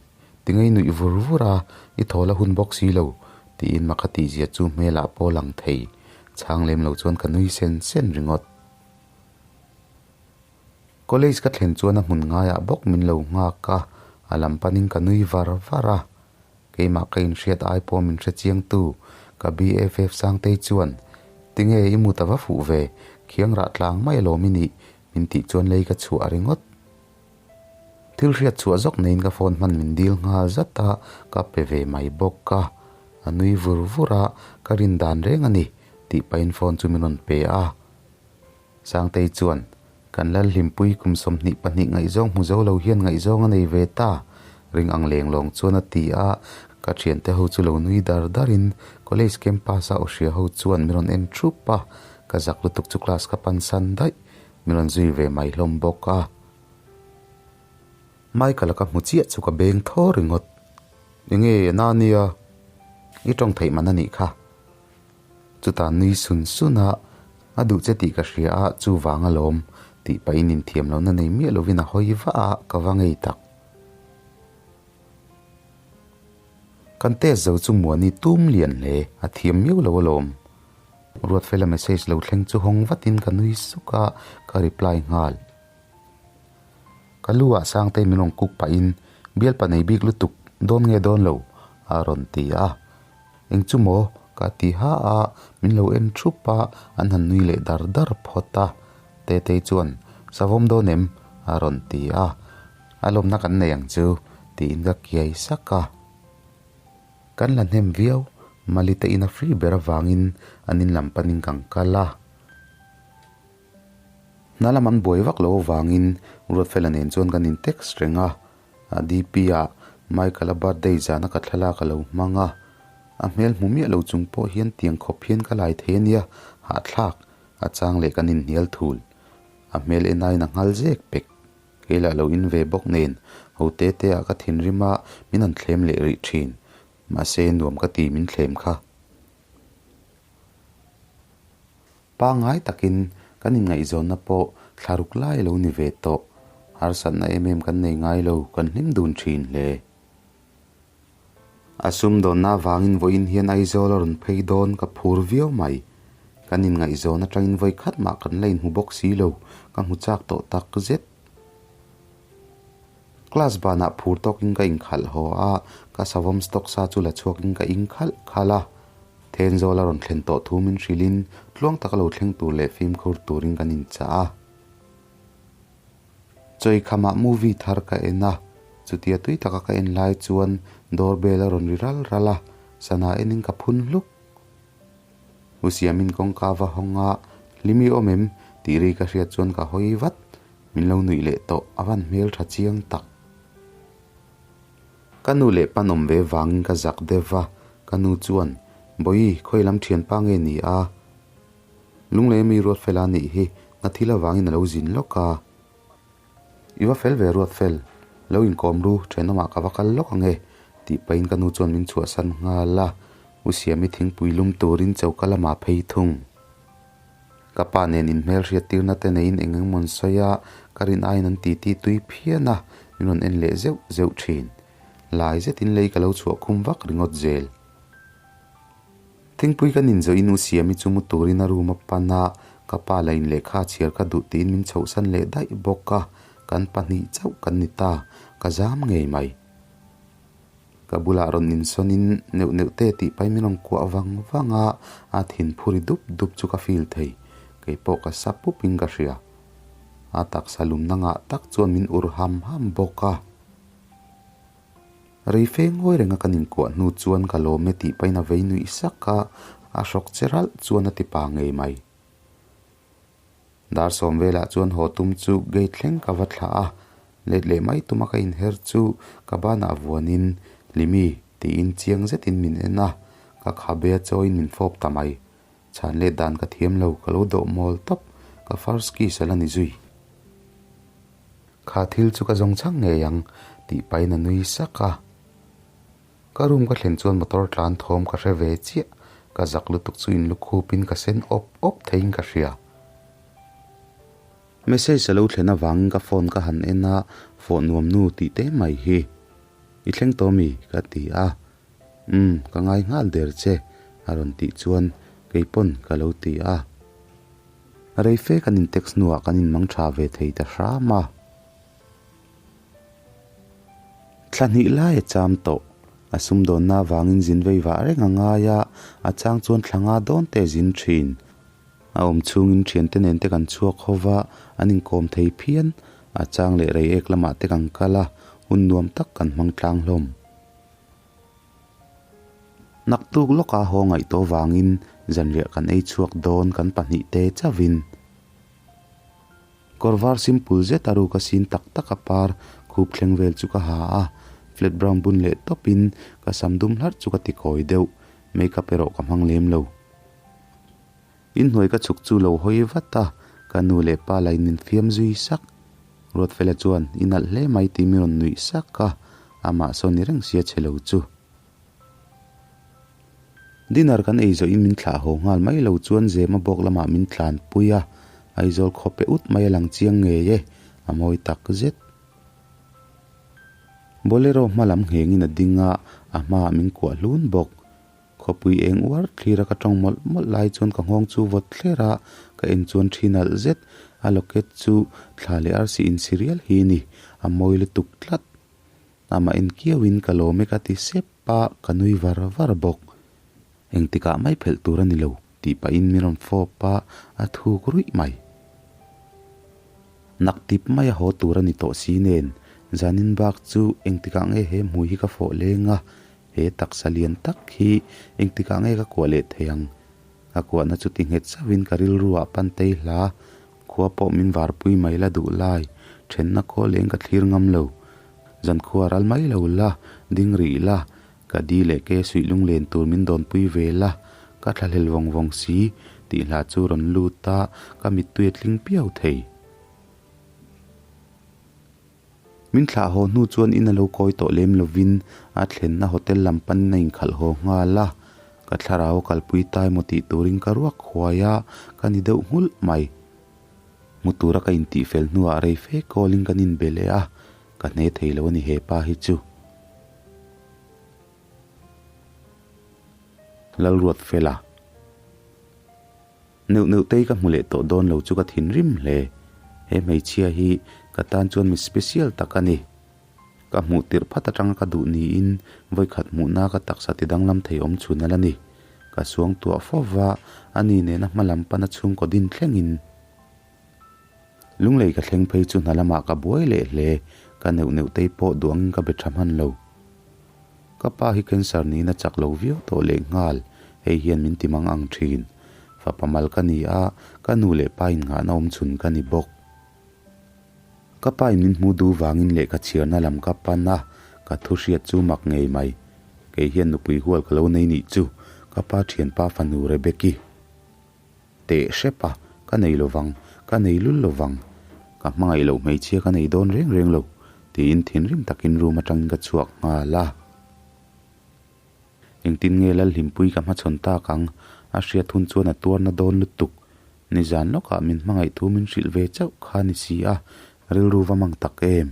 Tingei nuih vur vur a, i thaw la hun bawk si lo, tiin mak a tihzia chu hmelah pawh lang thei. Chhang lem lo chuan ka nui sen sen ringawt. College ka thlen chuan a hmun ngaiah bawk min lo nghak a, a lam panin ka nui var var a. Keimah ka inhriat ai pawh min hre chiangtu ka BFF Sangtei chuan, Tinge i mut a va fuh ve, khiang rah tlang mai alawm i nih, min tih chuan lei ka chhuah a ringawt. Thil hriat chhuah zawk neiin ka phone hman min dil nghal zat a, ka pe ve mai bawk a. A nui vur vur a, ka rin dan reng a ni, tih pahin phone chu min rawn pe a. Sangtei chuan, Kan Lalhlimpui kum 22 ngaihzawng hmu zo lo hian ngaihzawng a nei ve ta, ring ang leng lawng chuan a ti a, ka thiante ho chu lo nui dar darin college campus a awhria ho chuan min rawn en thup a, ka zak lutuk chu class ka pansan daih, min rawn zui ve mai hlawm bawk a. Michael-a ka hmu chiah chu ka beng thaw ringawt. Enge a na nia, i tawng theih man a nih kha. Chutah nui sun sun a, a duh che tih ka hria a, chuvang alawm, tih pahin inthiam lohna nei miah lovin a hawi vah a, ka va ngei tak. Kan test zo chu Muani tum lian hle, a thiam miau lo alawm. Ruatfela message lo thleng chu hawng vatin ka nui suk a, ka reply nghal. Ka lu ah Sangtei min rawn kuk pahin, Bialpa nei bik lutuk, dawn nge dawn lo? a rawn ti a. Eng chu maw? ka ti ha a, min lo en thup a, an han nui leh dar dar phawt a. Tetei chuan, Savawm dawn em? a rawn ti a. A lawmna kan nei ang chu, tiin ka kiai sak a. Kan la hnem viau, Mali te in a free ber avangin an in lam panin kan kal a. Hna lam an buai vak lo avangin Ruatfela nen chuan kan in text reng a, a DP ah Michael-a birthday zana ka thlalak a lo hmang a, a hmel hmu miah lo chung pawh hian tiang khawp hian ka lai thei ania, hahthlak a chang leh kan inhnial thul. A hmel en aiin a nghal zek pek. Kei lah lo in ve bawk nen ho te te ah ka thinrim a, min han thlem leh rih thin. Mahse nuam ka ti min thlem kha. Pangngai takin kan inngaihzawnna pawh thla ruk lai a lo ni ve tawh. Harsatna em em kan nei ngai lo, kan hlim dun thin hle. A sumdawnna avangin vawiin hian Aizawl a rawn phei dawn ka phur viau mai. Kan inngaihzawn atangin vawi khat mah kan la inhmu bawk si lo, ka hmu chak tawh tak zet. Class banah phur tawkin ka inkhalh haw a, ka savawm stock sa chu la chhuakin ka inkhalh khalh a. Thenzawl a rawn thlen tawh thu min hrilhin tluang taka lo thleng tur leh fimkhur turin kan inchah a. Chawikhamah movie thar ka en a, chutia tui taka ka en lai chuan door bell a rawn ri ral ral a, sana enin ka phun hluk. U Siamin kawngka va hawng a, Hlimi awm em? tih ri ka hriat chuan ka hawi vat, min lo nuih leh tawh, a van hmel tha chiang tak. Ka nu leh pa nawm ve vangin ka zak deuh va, ka nu chuan, Bawihi, khawi lam thianpa nge ni a? Lunglei ami Ruatfela nih hi na thil avangin a lo zin lawk a. I va fel ve Ruatfel, lo inkawm ru, thenawmah ka va kal lawk ang e, tih pahin ka nu chuan min chhuahsan nghal a, U Siami thingpui lum turin choka lamah phei thung. Ka pa nen inhmelhriat tirna te neiin eng eng mawn sawi a, ka rin aiin an titi tui phian a, min rawn en leh zeuh zeuh thin. Lai zetin lei ka lo chhuah khum vak ringawt zel. Thingpui kan inzawhin U Siami chu mu turin a room a pan a, ka pa la in lehkha chhiar ka duh tiin min chhohsan leh daih bawk a, kan pahnih chauh kan ni ta, ka zam ngei mai. Ka bulah rawn insawnin neuh neuh te tih pahin min rawn kuah vang vang a, a thin phuri dup dup chu ka feel thei. Kei pawh ka sa pupin ka hria. A taksa lumna ngah tak chuan min ur ham ham bawk a. Rei fe ngawi renga kan inkuah hnu chuan ka lawm e tih pahin a vei nuih sak a, a hrawk che ralh chuan a ti pa ngei mai. Dar sawm velah chuan haw tum chu gate thleng ka va thlah a, let leh mai tuma ka inher chu ka banah vuanin Limi tiin chiang zetin min en a, ka khabe a chawiin min fawp ta mai. Chhan let dan ka thiam lo, ka lo dawh mawl tawp, ka first kiss a la ni zui. Kha thil chu ka zawng chhang ngei ang tih pahin a nui sak a. Ka room ka thlen chuan motor tlan thawm ka hre ve chiah, ka zak lutuk chu in lukhupin ka sen awp awp theiin ka hria. Message a lo thlen avangin ka phone ka han en a, fawh nuam nu tih te mai hi. I thleng tawh mi? ka ti a. Umm, ka ngai nghal der che, a rawn tih chuan Keipawn ka lo ti a. Rei fe kan in text hnuah kan in mang tha ve thei ta hram a. Thla hnih lai a cham tawh. A sumdawnna avangin zin vei vah reng a ngai a, a chang chuan thla nga dawn te a zin thin. A awm chhungin thiante nen te kan chhuak ho va, an inkawm thei phian. A chang leh rei ek lamah te kan kal a, hun nuam tak kan hmang tlang hlawm. Naktuk lawka haw ngaih tawh vangin zanriah kan ei chhuak dawn kan pahnihte chauhin. Kawr var simple zet a ruk a sin tak tak a par khup thleng vel chu ka ha a, flat brown bun leh tawpin ka sam dum hlarh chu ka ti kawi deuh, makeup erawh ka hmang lem lo. Inhnuai ka chhuk chu lo hawi vat a, ka nu leh pa la in min fiam zui sak. Ruatfela chuan i nalh hle mai tih min rawn nuih sak a, amah sawn i reng sia che lo chu. Dinner kan ei zawhin min thlah haw nghal mai lo chuan Zema bawk lamah min tlanpui a, Aizawl khaw pe ut mai a lang chiang ngei e, a mawi tak zet. Bolero hma lam nghengin a ding a, a hmaah min kuah hlun bawk. Khawpui eng uar thlir a ka tawng mawlh mawlh lai chuan ka nghawng chu vawt thler a, ka en chuan thi nalh zet, a locket chu thla leh arsi insi rial hi a ni, a mawi lutuk tlat. Amah en kiauin ka lawm e ka ti sep a, ka nui var var bawk. Engtikah mai phelh tur a ni lo tih pahin min rawn fawp a, a thuk ruih mai. Nak tip mai a haw tur a ni tawh si nen, zanin bak chu engtikah nge he hmui hi ka fawh leng a, he taksa lian tak hi engtikah nge ka kuah leh thei ang? Ka kuahna chu ti nghet zauhin ka rilru ah pan tei hla, khua pawh min varpui mai la duh lai, thenna khaw leng ka thlir ngam lo. Zankhua ral mai lo la, ding rih la, ka di leh ke suih lunglen tur min dawnpui ve la, ka thlahlel vawng vawng si, tih hla chu rawn lut a, ka mittui a tling piau thei. Min thlah haw hnu chuan in a lo kawi tawh lem lovin a thlenna hotel lam panin a inkhalh haw nghal a, ka thlarau a kalpui tai maw tih turin ka ruak huai a, ka ni deuh nghulh mai. Hmu tura ka intih fel hnuah rei fe call-in kan inbe leh a, ka hne thei lo a ni he pa hi chu. Lalruatfela. Neuh neuh tei ka hmu leh tawh dawn lo chu ka thinrim hle. He hmeichhia hi ka tan chuan mi special tak a ni. Ka hmuh tirh phat atanga ka duh niin vawikhat hmuhna ka taksa ti danglam thei awm chhun a la ni. Ka suang tuah fo va, ani nena hma lam pana chhungkaw din thlengin. Lunglei ka thleng phei chu hna lamah ka buai leh hle, ka neuh neuh tei pawh duangin ka be tha hman lo. Ka pa hi cancer niin a chak lo viau tawh leh nghal, hei hian min ti mang ang thin. Fapa mal ka ni a, ka nu leh pa innghahna awm chhun ka ni bawk. Ka pa in min hmu duh vangin lehkha chhiarna lam ka pan a, ka thu hriat chu mak ngei mai. Kei hian nupui hual ka lo nei nih chu, ka pa thianpa fanu Rebecca-i. Teh hrep a, ka nei lo vang, ka nei lul lo vang. Ka hmangaih loh hmeichhia ka nei dawn reng reng lo, tiin thinrim takin room atangin ka chhuak nghal a. Engtin nge Lalhlimpui ka hmachhawn tak ang? A hriat hun chuan a tuarna dawn lutuk. Nizan lawkah min hmangaih thu min hrilh ve chauh kha ni si a, rilru va mang tak em?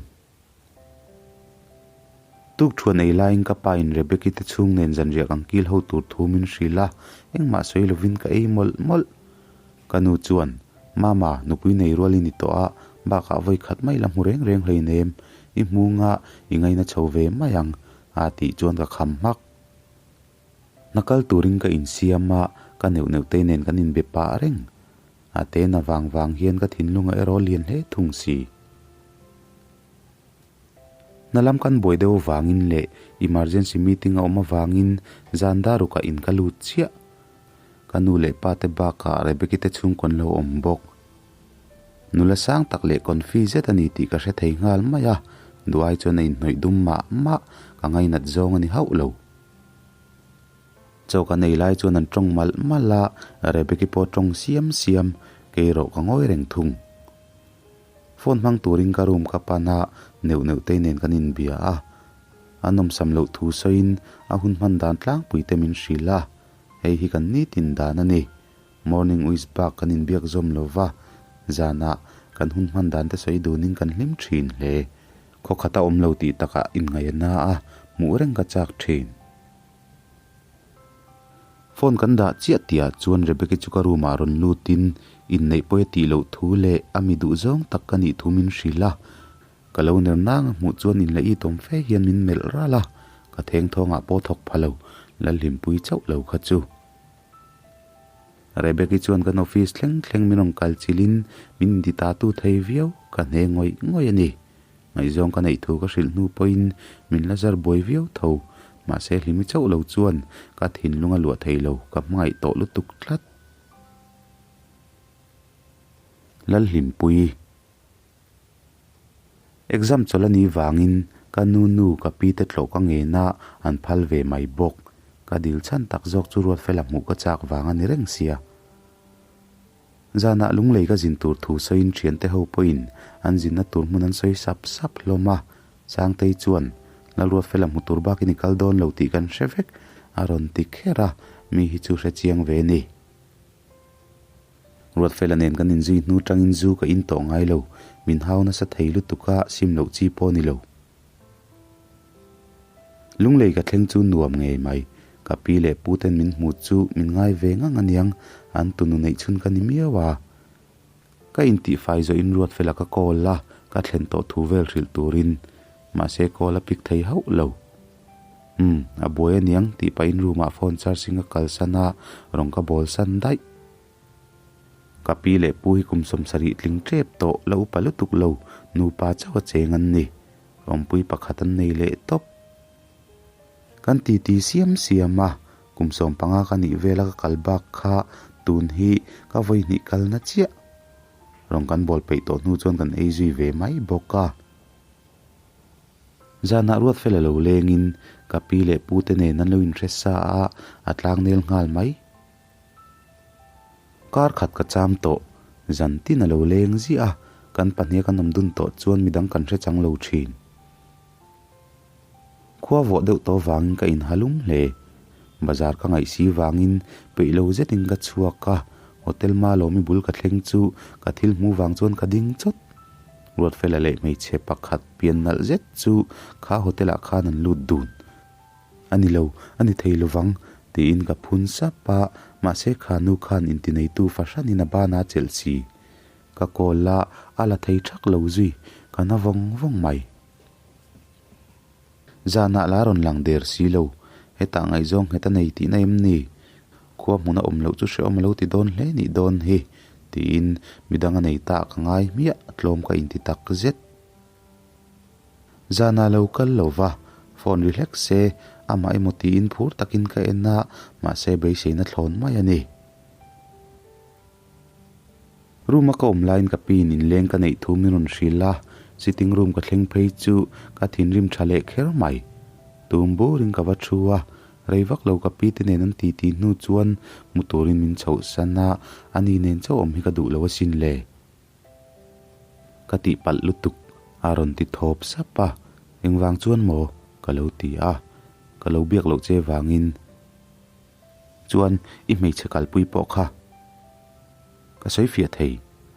Tuk thuan ei laiin ka pa in Rebecca-i te chhung nen zanriah kan kil ho tur thu min hrilh a, engmah sawi lovin ka ei mawlh mawlh. Ka nu chuan, Mama, nupui nei rual i ni tawh a, bakah vawi khat mai la hmu reng reng hleinem, i hmunga i ngaina chho ve mai ang, a tih chuan ka kham hmak. Hna kal turin ka insiam a, ka neuh neuh te nen kan inbe pah reng. A tena vang vang hian ka thinlung a erawh lian hle thung si. Hna lam kan buai deuh avangin leh emergency meeting a awm avangin zan dar rukah in ka lut chiah. Ka nu leh pa te bakah Rebecca te chhungkawn lo awm bawk. Nula sang tak leh confi zet a ni tih ka hre thei nghal mai a, duai chuan a inhnawih dum mah mah, ka ngainat zawng a ni hauh lo. Chaw ka nei lai chuan an tawng malh malh a, Rebecca pawh tawng siam siam, kei erawh ka ngawi reng thung. Phone hmang turin ka room ka pan a, neuh neuh te nen kan inbia a. A nawmsam loh thu sawiin a hun hman dan tlangpui te min hrilh a, hei hi kan nitin dan a ni. Morning wish bak kan inbiak zawm lo va, zanah kan hun hman dan te sawi dunin kan hlim thin hle. Khaw khat a awm lo tih takah inngaihna a hmuh reng ka chak thin. Phone kan dah chiah tihah chuan Rebecca chu ka room ah rawn lutin inneih pawi a tih loh thu leh a mi duhzawng tak ka nih thu min hrilh a. Ka lo ner nang a hmuh chuan inla it awm fe hian min melh ral a, ka thengthawngah pawh thawk pha lo, Lalhlimpui chauh lo kha chu. Rebecca chuan kan office thleng thleng min rawn kal chilhin min inti ta tu thei viau, ka hne ngawih ngawih a ni. Ngaihzawng ka neih thu ka hrilh hnu pawhin min la zar buai viau tho, mahse hlimi chauh lo chuan ka thinlung a luah thei lo, ka hmangaih tawh lutuk tlat. Lalhlimpui. Exam chawlh a nih vangin ka nu nu ka pi te tlawh ka ngen a, an phal ve mai bawk. Ka dil chhan tak zawk chu Ruatfela hmuh ka chak vang a ni reng sia. Zanah lunglei ka zin tur thu sawiin thiante ho pawhin an zinna tur hmun an sawi sap sap hlawm a, Sangtei chuan, Lalruatfela hmu tur bakin i kal dawn lo tih kan hre vek, a rawn ti kher a, mi hi chu hre chiang ve ni. Ruatfela nen kan inzui hnu tangin zu ka in tawh ngai lo, min hau nasa thei lutuk a, sim loh chi pawh a ni lo. Lunglei ka thleng chu nuam ngei mai, ka pi leh pu ten min hmu chu min ngai ve ngang aniang, an tunu neih chhun ka ni miau a. Ka intihfai zawhin Ruatfela ka call a, ka thlen tawh thu vel hrilh turin, mahse call a pick thei hauh lo. Umm, a buai aniang tih pahin room ah phone charging a kalsan a, rawn ka bawl san daih. Ka pi leh pu hi kum 70 tling tep tawh la upa lutuk lo, nupa chauh a cheng an ni. Awmpui pakhat an nei leh tawp. Kan titi siam siam a, kum 15 ka nih vela ka kal bak kha tun hi ka vawi hnih kalna chiah. Rawn kan bawl peih tawh hnu chuan kan ei zui ve mai bawk a. Zanah Ruatfela lo lengin ka pi leh pu te nen an lo inhre sa a, a tlangnel nghal mai. Kar khat ka cham tawh, zan tin a lo leng ziah a, kan pahniha kan awm dun tawh chuan midang kan hre chang lo thin. Khua vawh deuh tawh vangin ka inhalum hle. Bazar ka ngaih si vangin peih lo zetin ka chhuak a, hotel Malawmi bul ka thleng chu ka thil hmuh vang chuan ka ding chawt. Ruatfela leh hmeichhe pakhat pian nalh zet chu kha hotel ah khan an lut dun. A ni lo, a ni thei lovang, tiin ka phun sap a, mahse kha nu khan intineitu fahranin a bana chelh si. Ka call a, a la thei thak lo zui, ka na vawng vawng mai. Zanah la rawn lang der si lo, hetah ngaihzawng nghet a nei tihna em ni? Khua hmuna awm loh chu hrehawm a lo ti dawn hle nih dawn hi, tiin midang a nei ta ka ngai hmiah, tlawm ka inti tak zet. Zanah lo kal lo va, phone ri hlek se, amah emaw tiin phur takin ka en a, mahse beiseina thlawn mai a ni. Room a ka awm laiin ka piin inleng ka neih thu min rawn hrilh a, sitting room ka thleng phei chu ka thinrim tha leh kher mai. Tum burin ka va thu a, rei vak lo ka pi te nen an titi hnu chuan mu turin min chhoh san a, ani nen chauh awm hi ka duh lo asin le. Ka tihpalh lutuk a rawn ti thawp sap a, engvang chuan maw ka lo ti a, ka lo biak loh che vangin chuan i hmeichhe kalpui pawh kha ka sawi fiah thei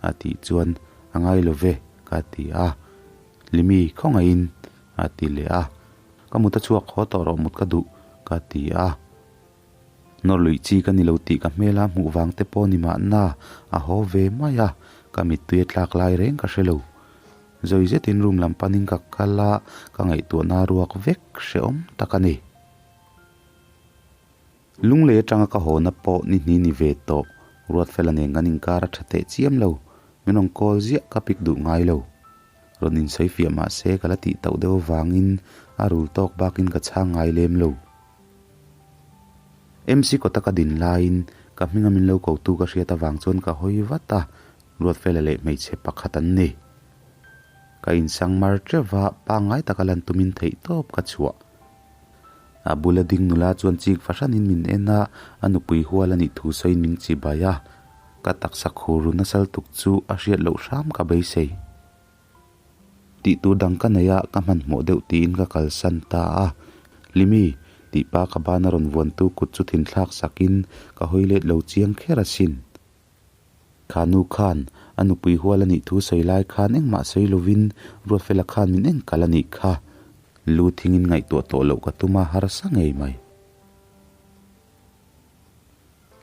a tih chuan a ngai lo ve ka ti a, Limi khawngaihin a ti leh a, ka mut a chhuak haw tawh rawh mut ka duh ka ti a. Nawr luih chi ka ni lo tih ka hmela hmuh vang te pawh ni mahna a haw ve mai a, ka mittui a tlak lai reng ka hre lo. Zawi zetin room lam panin ka kal a, ka ngaihtuahna ruak vek hrehawm tak a ni. Lunglei atanga ka hawna pawh ni hnih ni ve tawh, Ruatfela nen kan inkar a tha teh chiam lo, min rawn call ziah ka pick duh ngai lo. Rawn insawi fiah mah se ka la tih tauh deuh avangin a rul tawk bakin ka chhang ngai lem lo. MC kawta ka din laiin ka hminga min lo kotu ka hriat avang chuan ka hawi vat a, Ruatfela leh hmeichhe pakhat an ni. Ka insang mar teuh va, pangngai taka lan tumin theih tawp ka chhuah. A bula ding nula chuan chik fahranin min en a, a nupui hual a nih thu sawiin min chibai a, ka taksa khur ru nasal tuk chu a hriat loh hram ka beisei. Tih tur dang ka nei a, ka hmanhmawh deuh tiin ka kalsan ta a. Limi, tih pa ka bana rawn vuantu kut chu thinthlak sakin ka hawi let lo chiang kher asin. Kha nu khan a nupui hual a nih thu sawi lai khan engmah sawi lovin Ruatfela khan min engkal a nih kha. Lu thingin ngaihtuah tawh loh ka tum a, harsa ngei mai.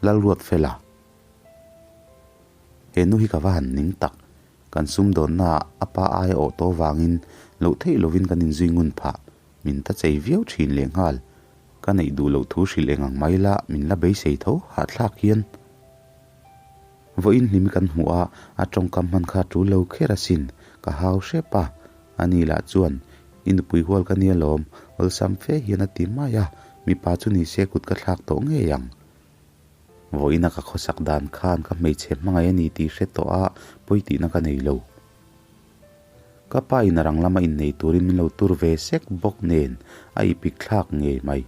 Lalruatfela. He nu hi ka va han ning tak. Kan sumdawnna ah a pa aia awh tawh vangin loh theih lovin kan inzui ngun phah. Min ta chei viau thin lehnghal. Ka neih duh loh thu hrilh eng ang mai la min la beisei tho hahthlak hian. Vawiin hlim kan hmuh a, a tawngkam hman kha tul lo kher asin, ka hau hrep a. Ani lah chuan, I nupui hual ka nia lawm, awlsam fe hian a ti mai a, mipa chu ni se kut ka thlak tawh ngei ang. Vawiina ka khawsak dan khan ka hmeichhe hmangaih a ni tih hre tawh a, pawi tihna ka nei lo. Ka pa in a rang lama innei turin min lo tur ve sek bawk nen a ipik thlak ngei mai.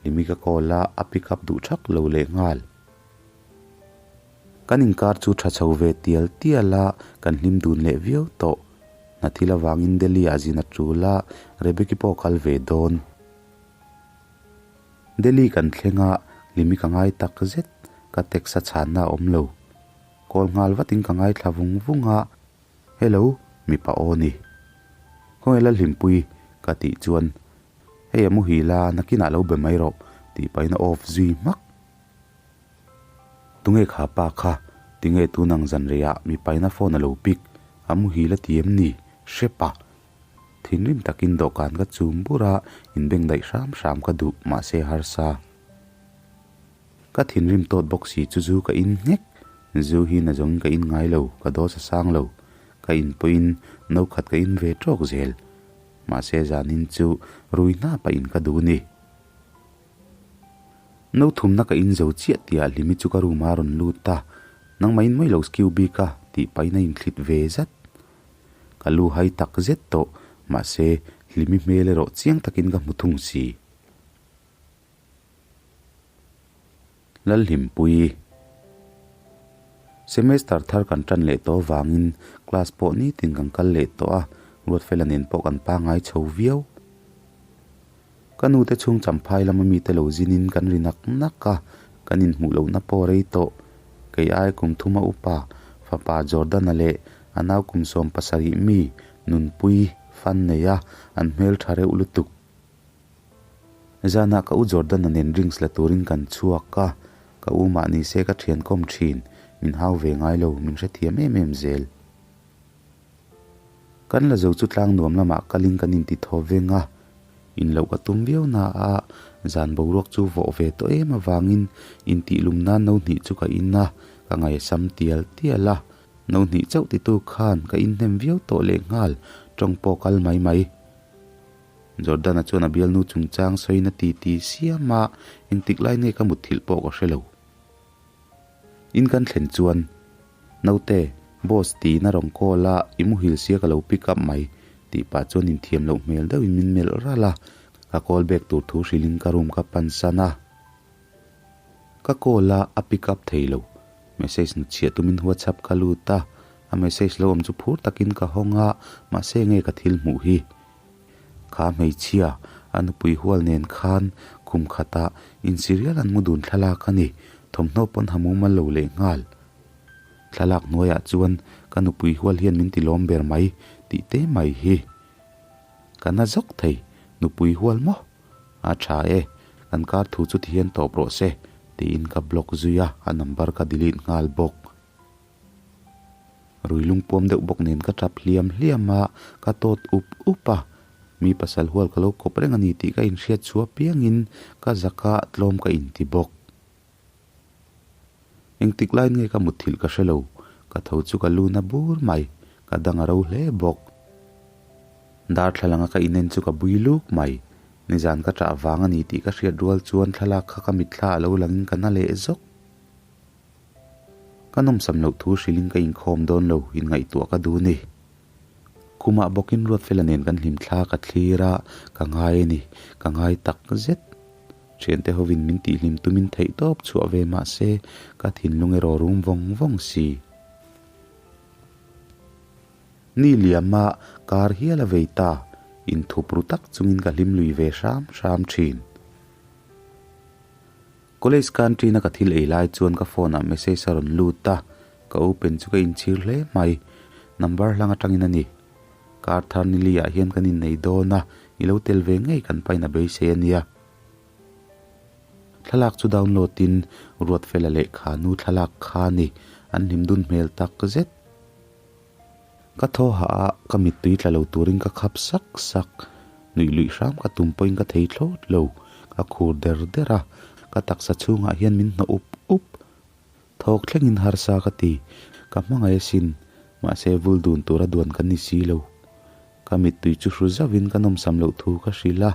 Limi ka call a, a pick up duh thak lo leh nghal. Kan inkar chu tha chho ve tial tial a, kan hlim dun leh viau tawh. Hna thil avangin Delhi ah zin a tul a, Rebecca pawh kal ve dawn. Delhi kan thleng a, Hlimi ka ngai tak zet, ka text a chhanna a awm lo. Call nghal vatin ka ngaithla vung vung a, Hello, mipa aw ni. Khawnge Lalhlimpui? ka tih chuan, Hei a muhil a, nakinah lo be mai rawh, tih pahin a off zui hmak. Tunge kha pa kha? Tinge tun ang zan reiah mipaina phone a lo pick? A muhil a ti em ni? Hrep a! Thinrim takin dawhkan ka chum bur a, inbeng daih hram hram ka duh, mahse harsa. Ka thinrim tawt bawk si chu zu ka in nghek. Zu hi na zawngin ka in ngai lo, ka dose a sang lo. Ka in pawhin no khat ka in ve tawk zel. Mahse zanin chu rui hnapa in ka duh ni. No thumna ka in zo chiah tih ah Hlimi chu ka room ah a rawn lut a, Nangmah in mai lo skiu bik a tih pahin a inthlit ve zat. Ka lu hai tak zet tawh, mahse Hlimi hmel erawh chiang takin ka hmu thung si. Lalhlimpui. Semester thar kan tan leh tawh avangin class pawh nitin kan kal leh tawh a, Ruatfela nen pawh kan pangngai chho viau. Ka nute chhung champhai lama mite lo zinin kan ri nak nak a, kan inhmuh lohna pawh rei tawh. Kei ai kum thuma upa, fapa Jordan-a leh a nau kum 17 mi Nunpui fan nei a, an hmel tha reuh lutuk. Zanah ka u Jordan-a nen drinks la turin kan chhuak a, ka u mah ni se ka thian kawm thin, min hau ve ngai lo, min hrethiam em em zel. Kan la zo chu tlang nuam lamah kalin kan inti thaw veng a, in loh ka tum viau na a, zan boruak chu vawh ve tawh em avangin intih lum nan no hnih chu ka in a, ka ngaihsam tial tial a, no hnih chauh titu khan ka inhnem viau tawh lehnghal, tawng pawh kal mai mai. Jordan-a chuan a bialnu chungchang sawiin a titi siam a, engtik lai nge ka mutthilh pawh ka hre lo. In kan thlen chuan, Naute, boss tiin a rawn call a, i muhil sia ka lo pick up mai, tih pah chuan inthiam loh hmel deuhin min melh ralh a, ka call back tur thu hrilhin ka room ka pan san a. Ka call a, a pick up thei lo. Message hnutchhiah tumin WhatsApp ka lut a, a message lo awm chu phur takin ka hawng a, mahse nge ka thil hmuh hi? Kha hmeichhia, a nupui hual nen khan kum khatah insirial an mu dun thlalak a ni, thawmhnaw pawn ha mumal lo leh nghal. Thlalak hnuaiah chuan ka nupui hual hian min ti lawm ber mai tih te mai hi. Ka na zawk thei, nupui hual maw? A tha e, kan kar thu chu tihian tawp rawh se, tiin ka block zui a, a number ka delete nghal bawk. Rui lungpuam deuh bawk nen ka tap hliam hliam a, ka tawt up up a. Mi pasal hual ka lo kawp reng a ni tih ka inhriat chhuah piangin ka zaka tlawm ka inti bawk. Engtik lai nge ka mutthilh ka hre lo, ka tho chu ka lu na bur mai, ka dang a ro hle bawk. Darthlalang a ka inen chu ka bui luk mai, nizan ka ṭah vang a ni tih ka hriat rual chuan thlalak kha ka mitthla a lo langin ka na leh zawk. Ka nawmsam loh thu hrilhin ka inkhawm dawn lo, inngaihtuah ka duh ni. Khumah bawkin Ruatfela nen kan hlim thla ka thlir a, ka ngai a ni, ka ngai tak zet. Thiante hovin min tihhlim tumin theih tawp chhuah ve mah se, ka thinlung erawh rum vawng vawng si. Ni liama kar hial a vei ta, inthup ru tak chungin ka hlim lui ve hram hram thin. College canteen a ka thil ei lai chuan ka phone ah message a rawn lut a, ka open chu ka inchhir hle mai. Number hlang atangin a ni. Kar thar nili ah hian kan innei dawn a, i lo tel ve ngei kan pain a beisei a nia. Thlalak chu download in Ruatfela leh Khanu thlalak kha a ni. An hlim dun hmel tak zet. Ka thaw hah a, ka mittui tla lo turin ka khap sak sak. Nuih luih hram ka tum pawhin ka thei thlawt lo. Ka khur der der a, ka taksa chhungah hian min hnawh up up. Thawk thlengin harsa ka ti, ka hmangaih asin, mahse vul dun tura duan kan ni si lo. Ka mittui chu hru zauhin ka nawmsam loh thu ka hrilh a,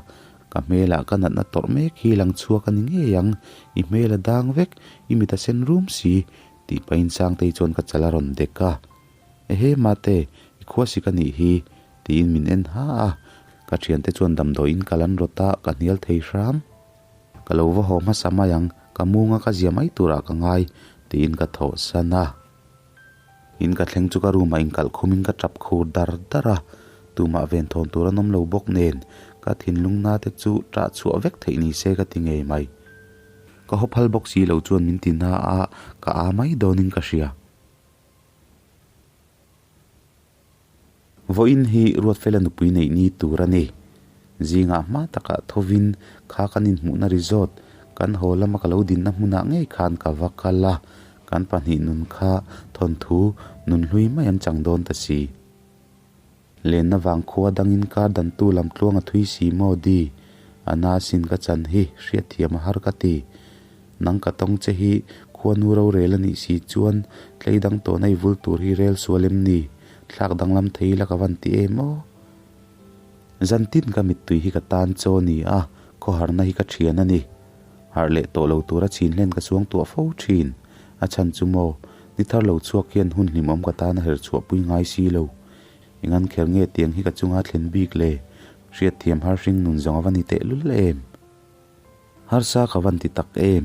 ka hmelah ka natna tawrh mek hi lang chhuak a ni ngei ang, i hmel a dang vek, i mit a sen rum si, tih pahin Sangtei chuan ka chal a rawn dek a. Ehe mate, i khua sik a nih hi, tiin min en ha a, ka thiante chuan damdawiin kal an rawt a, ka hnial thei hram. Ka lo va haw hmasa mai ang, ka munga ka zia mai turah ka ngai, tiin ka thawh san a. In ka thleng chu ka room ah inkalh khumin ka tap khur dar dar a, tumah ven thawn tur an awm lo bawk nen, ka thinlung na te chu ṭah chhuah vek theih ni se ka ti ngei mai. Ka haw phal bawk si lo chuan min ti na a, ka â mai dawnin ka hria. Vawiin hi Ruatfela nupui neih ni tur a ni. Zingah hma takah thovin kha kan inhmuhna resort, kan haw lama ka lo dinna hmunah ngei khan ka va kal a, kan pahnih nun kha thawnthu nun hlui mai an chang dawn ta si. Lenna vang khua dangin kar dantu lam tluang a thui si maw di? A na sin ka chan hi hriatthiam a har ka ti. Nang ka tawng che hi khuanu rorel a nih si chuan tlei dang tawhna i vul tur hi rel sual em ni? Thlak danglam thei ila ka van ti em aw? Zantin ka mittui hi ka tan chaw ni a, khawharna hi ka thian a ni. Harh leh tawh lo tura chhin hlen ka chuang tuah fo thin. A chhan chu maw, ni thar lo chhuak hian hun hlimawm ka tan a her chhuahpui ngai si lo. Engan kher nge tiang hi ka chunga thlen bik le? Hriatthiam har hring nun zawng a va ni tehlul em? Harsa ka van ti tak em?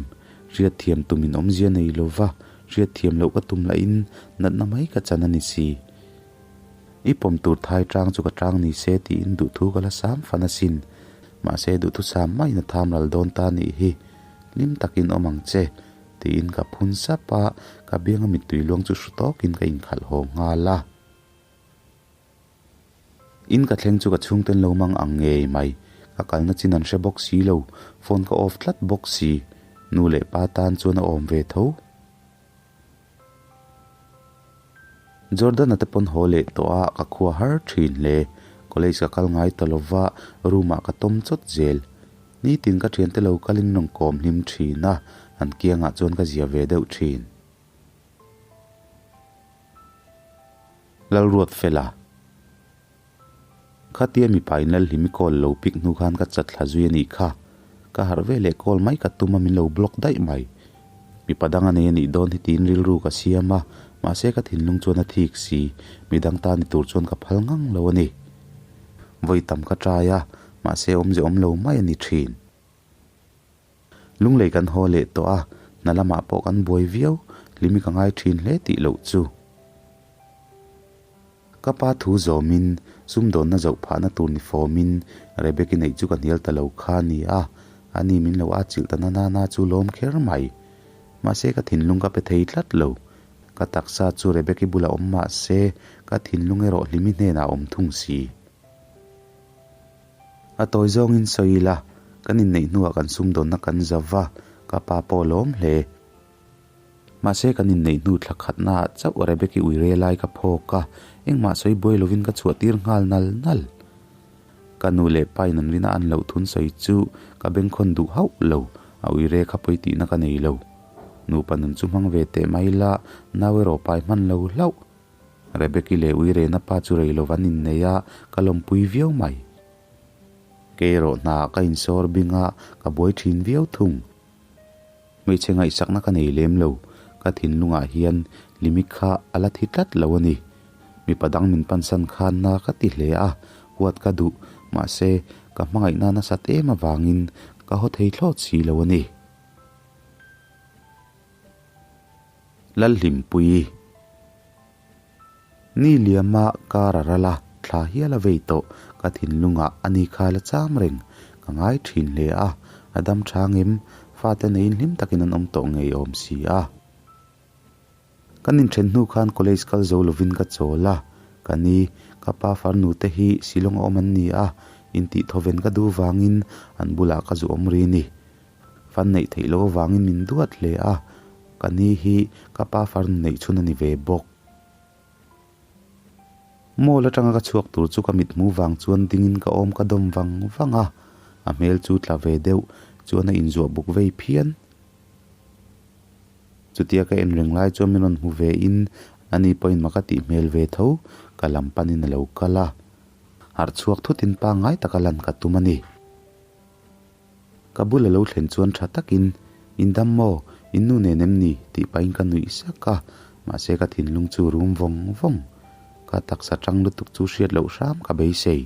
Hriatthiam tum in awmzia nei lo va, hriatthiam loh ka tum lahin natna mai ka chan a ni si. I pawm tur thai tang chu ka tang ni se tiin duhthu ka la sam fan asin. Mahse duhthusam maiin a tham ral dawn ta nih hi. Hlim takin awm ang che, tiin ka phun sap a, ka bianga mittui luang chu hru tawkin ka inkhalh haw nghal a. In ka thleng chu ka chhungten lo mang ang ngei mai. Ka kalna chin an hre bawk si lo, phone ka off tlat bawk si. Nu leh pa tan chuan a awm ve tho. Jordan-a te pawn haw leh tawh a, ka khua har thin hle. College ka kal ngai ta lova, room ah ka tawm chawt zel. Nitin ka thiante lo kalin rawn kawm hlim thin a, an kiangah chuan ka zia ve deuh thin. Lalruatfela. Khatia mipa in Lalhlimi call lo pick hnu khan ka chat thla zui a nih kha. Ka harh ve leh call mai ka tum a min lo block daih mai. Mipa dang a nei a nih dawn hi tiin rilru ka siam a, mahse ka thinlung chuan a thik si, midang ta ni tur chuan ka phal ngang lo a ni. Vawi tam ka try a, mahse awmze awm lo mai a ni thin. Lunglei kan haw leh tawh a, hna lamah pawh kan buai viau, hlimi ka ngai thin hle tih loh chu. Ka pa thu zawmin, sumdawnna zoh phahna tur ni fawmin Rebeki neih chu ka hnial ta lo kha a ni a, ani min lo atchilh ta na na na chu lawm kher mai. Mahse ka thinlung ka pe thei tlat lo. Ka taksa chu Rebeki bulah awm mah se, ka thinlung erawh hlimi hnenah a awm thung si. A tawi zawngin sawi ila, kan inneih hnuah kan sumdawnna kan za va, ka pa pawh a lawm hle. Mahse kan inneih hnu thla khatnaah chauh Rebeki ui re lai ka phawk a, engmah sawi buai lovin ka chhuah tir nghal nal nal. Ka nu leh pa in an rina an loh thun sawi chu ka bengkhawn duh hauh lo, a ui re kha pawi tihna ka nei lo. Nupa nun chu hmang ve teh mai ila, nau erawh pai hman lo hlauh. Rebeki leh Uirena pa chu rei lova an innei a, ka lawmpui viau mai. Kei erawh hnaah ka insawr bing a, ka buai thin viau thung. Hmeichhe ngaihsakna ka nei lem lo, ka thinlungah hian limit kha a la thi tlat lo a ni. Mipa dang min pansan khan na ka ti hle a, huat ka duh, mahse ka hmangaihna nasat em avangin ka haw thei thlawt si lo a ni. Lalhlimpuii. Ni liama kar a ral a, thla hial a vei tawh, ka thinlungah a ni kha la cham reng, ka ngai thin hle a, a dam tha ngem, fate neiin hlim takin an awm tawh ngei awm si a. Kan inthen hnu khan college kal zo lovin ka chawl a, ka ni, ka pa farnu te hi Shillong a awm an ni a, intih thawven ka duh vangin an bulah ka zu awm ri ni. Fan neih theih loh avangin min duat hle a, ka ni hi ka pa farnu neih chhun a ni ve bawk. Mall atanga ka chhuak tur chu ka mithmu vang chuan dingin ka awm ka dawm vang vang a, a hmel chu tla ve deuh chuan a inzuah buk vei phian. Chutia ka en reng lai chuan min rawn hmu ve in ani pawhin mak a tih hmel ve tho, ka lam panin a lo kal a. Harh chhuak thutin pangngai taka lan ka tum a ni. Ka bul a lo thlen chuan tha takin, In dam maw? In nu nen em ni? tih pahin ka nuih sak a, mahse ka thinlung chu rum vawng vawng. Ka taksa tang lutuk chu hriat loh hram ka beisei.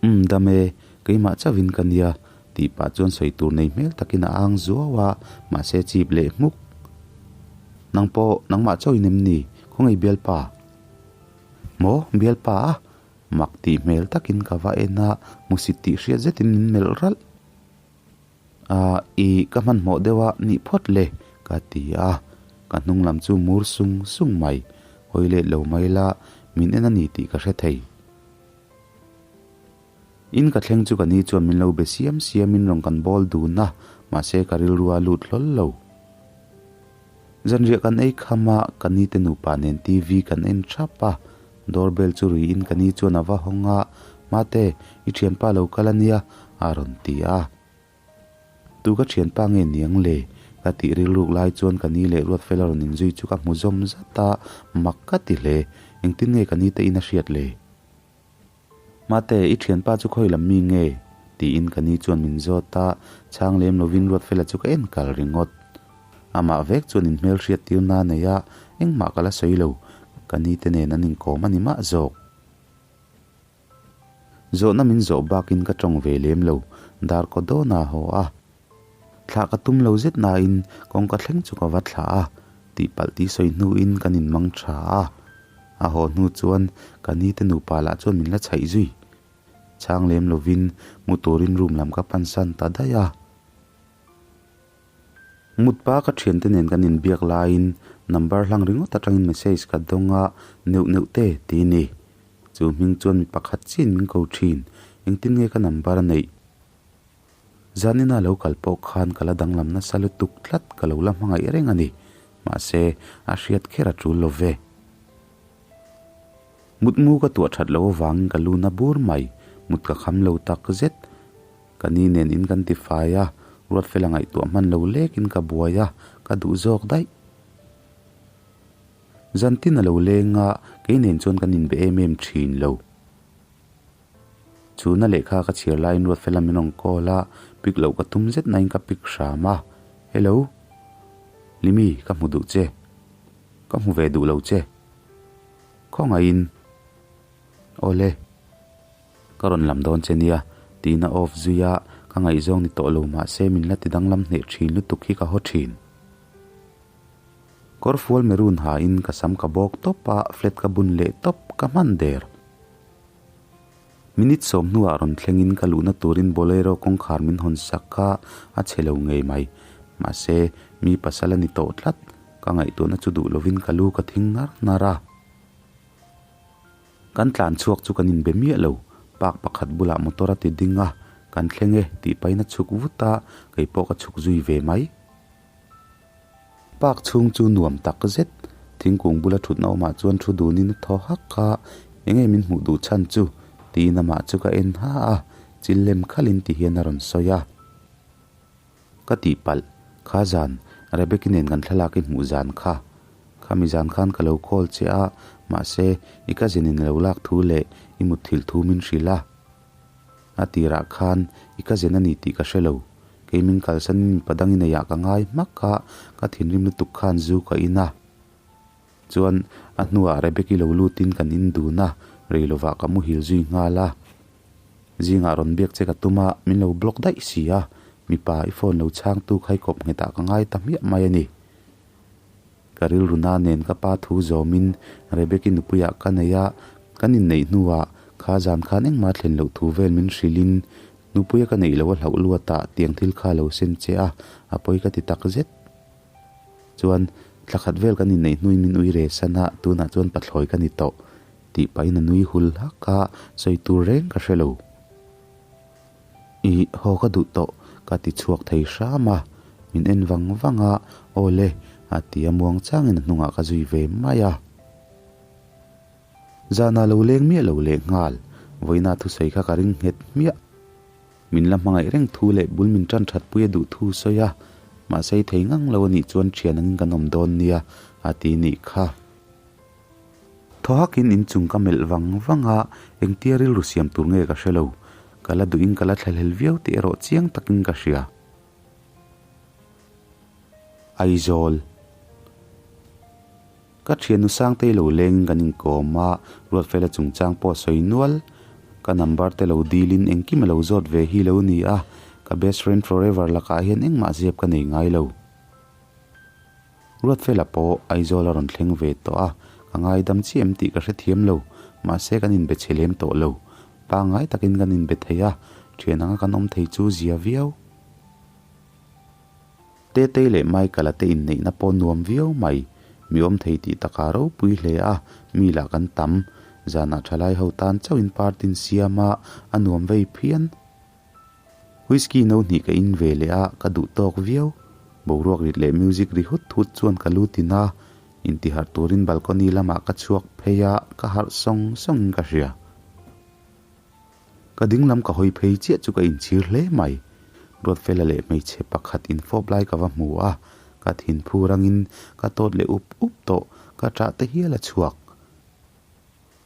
Umm dam e, keimah chauhin ka nia, tih pah chuan sawi tur nei hmel takin a ang zuau a, mahse chip leh hmuk. Nang pawh nangmah chauhin em ni? Khawngaih bialpa? Maw? Bialpa a? Mak tih hmel takin ka va en a, hmusit tih hriat zetin min melh ralh. Ahh i ka hmanhmawh deuh a nih phawt le ka ti a, ka hnung lam chu mur sung sung mai, hawi let lo mai la min en a ni tih ka hre thei. In ka thleng chu ka ni chuan min lo be siam siamin rawn kan bawl dun a, mahse ka rilru a lut hlawl lo. Zanriah kan ei kham a, ka ni te nupa nen TV kan en thap a, door bell chu ruiin ka ni chuan a va hawng a, Mate, i thianpa lo kal a nia, a rawn ti a. Tu ka thianpa nge niang le? Ka tih rilruk lai chuan ka ni leh Ruatfela rawn inzui chu ka hmu zawm zat a, mak ka ti hle. Engtin nge ka ni te in a hriat le? Mate, i thianpa chu khawi lam mi nge? tiin ka ni chuan min zawt a, chhang lem lovin Ruatfela chu ka en kal ringawt. Amah vek chuan in hmelhriat tir na nei a, engmah ka la sawi lo, ka ni te nen an inkawm a ni mah zawk. Zawhna min zawh bakin ka tawng ve lem lo, dar kaw dawn a haw a. Thlah ka tum lo zet nain kawngka thleng chu ka va thlah a, tihpalh tih sawi hnuin kan inmang tha a. A haw hnu chuan ka ni te nupa lah chuan min la chhaih zui. Chhang lem lovin mu turin room lam ka pansan ta daih a. Mutpa ka thiante nen kan inbiak laiin number hlang ringawt atangin message ka dawng a, neuh neuh te ti ni. Chu hming chuan mi pakhat chiin min ko thin, engtin nge ka number a neih? Zanina lo kal pawh khan ka la danglam nasa lutuk tlat ka lo la hmangaih reng a ni. Mahse, a hriat kher a tul lo ve. Mutmu ka tuah that loh avangin ka lu na bur mai, mut ka kham lo tak zet. Ka ni nen in kan ti fai a, Ruatfela ngaihtuah hman lo lekin ka buai a, ka duh zawk daih. Zantin a lo leng a, kei nen chuan kan inbe em em thin lo. Chhuna lehkha ka chhiar laiin Ruatfela min rawn call a, pick loh ka tum zet nain ka pick hram a. Hello. Limi, ka hmu duh che. Ka hmu ve duh lo che. Khawngaihin. Awle. Ka rawn lam dawn che nia, tiin a off zui a, ka ngaihzawng ni tawh lo mahse min la ti danglam hneh thin lutuk hi ka haw thin. Kawrfual maroon hain ka sam ka bawk tawp a, flat ka bun leh tawp, ka hman der. Minute sawm hnuah rawn thlengin ka luhna turin Bolero kawngkhar min hawn sak a, a chhe lo ngei mai. Mahse, mi pasal a ni tawh tlat, ka ngaihtuahna chu duh lovin ka lu ka thing nar nar a. Kan tlan chhuak chu kan inbe miah lo, park pakhat bulah motor a ti ding a, kan thleng e tih pahin a chhuk vut a, kei pawh ka chhuk zui ve mai. Park chhung chu nuam tak zet, thingkung bula thutna awmah chuan thu dunin a thaw hak a, enge min hmuh duh chhan chu? tiin amah chu ka en ha a, chil lem khalin ti hian a rawn sawi a. Ka tihpalh, kha zan, Rebecca nen kan thlalak i hmuh zan kha. Khami zan khan ka lo call che a, mahse i cousin in a lo lak thu leh i mutthilh thu min hrilh a. A tirah khan i cousin a ni tih ka hre lo. Kei min kalsanin mipa dang i neihah ka ngai hmak a, ka thinrim lutuk khan zu ka in a. Chuan a hnuah Rebecca lo lutin kan in dun a, rei lovah ka muhil zui nghal a. Zingah rawn biak che ka tum a, min lo block daih si a, mipa i phone lo chhangtu kha i kawp nghetah ka ngai ta hmiah mai a ni. Ka rilru na nen ka pa thu zawmin Rebecca nupuiah ka nei a, kan inneih hnuah kha zan khan engmah thlen loh thu vel min hrilhin nupuia ka neih loh a hlauh luatah tiang thil kha lo sen che a, a pawi ka ti tak zet. Chuan thla khat vel kan inneih hnuin min ui re san a, tunah chuan pathlawi ka ni tawh tih pahin a nui hul hak a, sawi tur reng ka hre lo. Ih, haw ka duh tawh. Ka ti chhuak thei hram a, min en vang vang a, Aw le, a ti a muang changin a hnungah ka zui ve mai a. Zanah lo leng miah lo leh nghal, vawiina thusawi kha ka ring nghet hmiah. Min la hmangaih reng thu leh bul min tan that pui a duh thu sawi a, mahse i thei ngang lo a nih chuan thian angin kan awm dawn nia, a ti nih kha. Thaw hakin inchung ka melh vang vang a, engtia rilru siam tur nge ka hre lo. Ka la duhin ka la thlahlel viau tih erawh chiang takin ka hria. Aizawl. Ka thiannu Sangtei lo lengin kan inkawm a, Ruatfela chungchang pawh a sawi nual. Ka number te lo dilin engkim a lo zawt ve hi lo ni a, ka best friend forever lakah hian engmah zep ka nei ngai lo. Ruatfela pawh Aizawl a rawn thleng ve tawh a, ka ngaidam chiah em tih ka hrethiam lo, mahse kan inbe chhe lem tawh lo. Pangngai takin kan inbe thei a, thian anga kan awm thei chu zia viau. Tetei leh Michael-a te inneihna pawh nuam viau mai. Mi awm thei tih takah ropui hle a, mi lah kan tam. Zanah thalai ho tan chauhin party in siam a, a nuam vei phian. Whisky no hnih ka in ve leh a, ka duh tawk viau. Boruak rit leh music ri hut hut chuan ka lu tin a, intiharh turin balcony lamah ka chhuak phei a, ka harh sawng sawngin ka hria. Ka ding lam ka hawi phei chiah chu ka inchhir hle mai. Ruatfela leh hmeichhe pakhat infawp lai ka va hmu a, ka thinphu rangin ka tawt leh up up tawh, ka ṭah te hial a chhuak.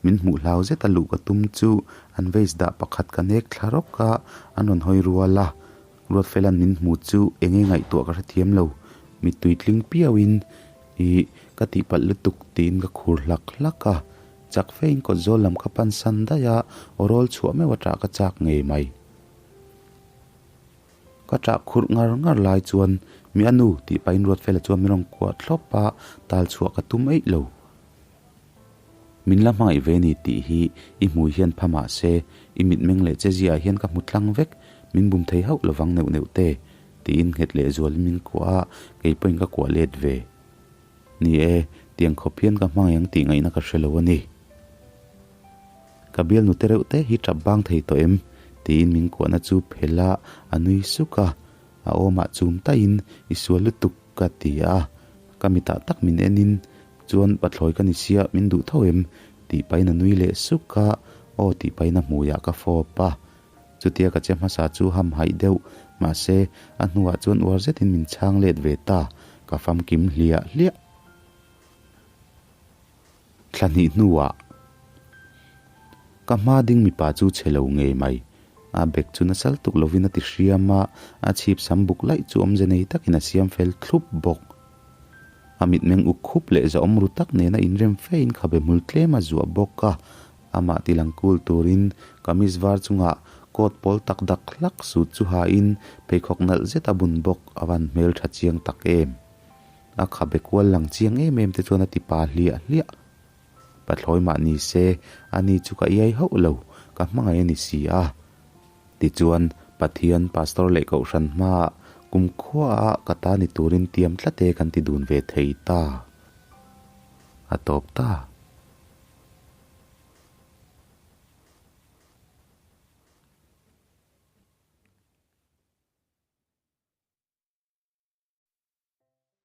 Min hmuh hlau zet a luh ka tum chu an vase dah pakhat ka nek thla rawk a, an rawn hawi rual a. Ruatfela'n min hmu chu eng nge ngaihtuah ka hrethiam lo, mittui tling piauin ih ka tihpalh lutuk tiin ka khur hlak hlak a. Chak fe in kawt zawl lam ka pan san daih a, aw rawl chhuah meuh a ṭah ka chak ngei mai. Ka ṭah khurh ngar ngar lai chuan mi a nu tih pahin Ruatfela chuan min rawn kuah thlawp a, tal chhuah ka tum eih lo. Min la hmangaih ve ni tih hi i hmui hian pha mah se, i mitmeng leh che ziaah hian ka hmu tlang vek, min bum thei hauh lovang neuh neuh te, tiin nghet leh zualin min kuah a, kei pawhin ka kuah let ve. Ni e, tiang khawp hian ka hmangaih ang tih ngaihna ka hre lo a ni. Ka bialnu te reuh te hi tap bang thei tawh em? tiin min kuahna chu phelh a, a nui suk a. A awmah chum taihin i sual lutuk ka ti a. Ka mitah tak min enin chuan pathlawi ka ni sia min duh tho em? tih pahin a nui leh suk a, aw tih pahin a hmuiah ka fawp a. Chutia ka che hmasa chu ham haih deuh, mahse, a hnuah chuan uar zetin min chhang let ve ta, ka famkim hliah hliah. Thla hnih hnuah ka hma ding mipa chu chhe lo ngei mai. A bag chu nasal tuk lovin a ti hriam a, a chhip sam buk laih chu awmze nei takin a siam fel thlup bawk. A mitmeng uk khup leh zahawm ru tak nena inrem fein khabe hmul tlem a zuah bawk a, Amah ti lang kul turin kamis var chungah coat pawl tak dak hlak sut chu hain pheikhawk nalh zet a bun bawk a van hmel tha chiang tak em. A khabe kual lang chiang em em te chuan a ti pa hliah hliah. Pathlawi mah ni se ani chu ka iai hauh lo, ka hmangaih a ni si a. Tichuan Pathian Pastor leh Kohhran hmaah kumkhuaah ka ta ni turin tiam tlat e kan ti dun ve thei ta. A tawp ta.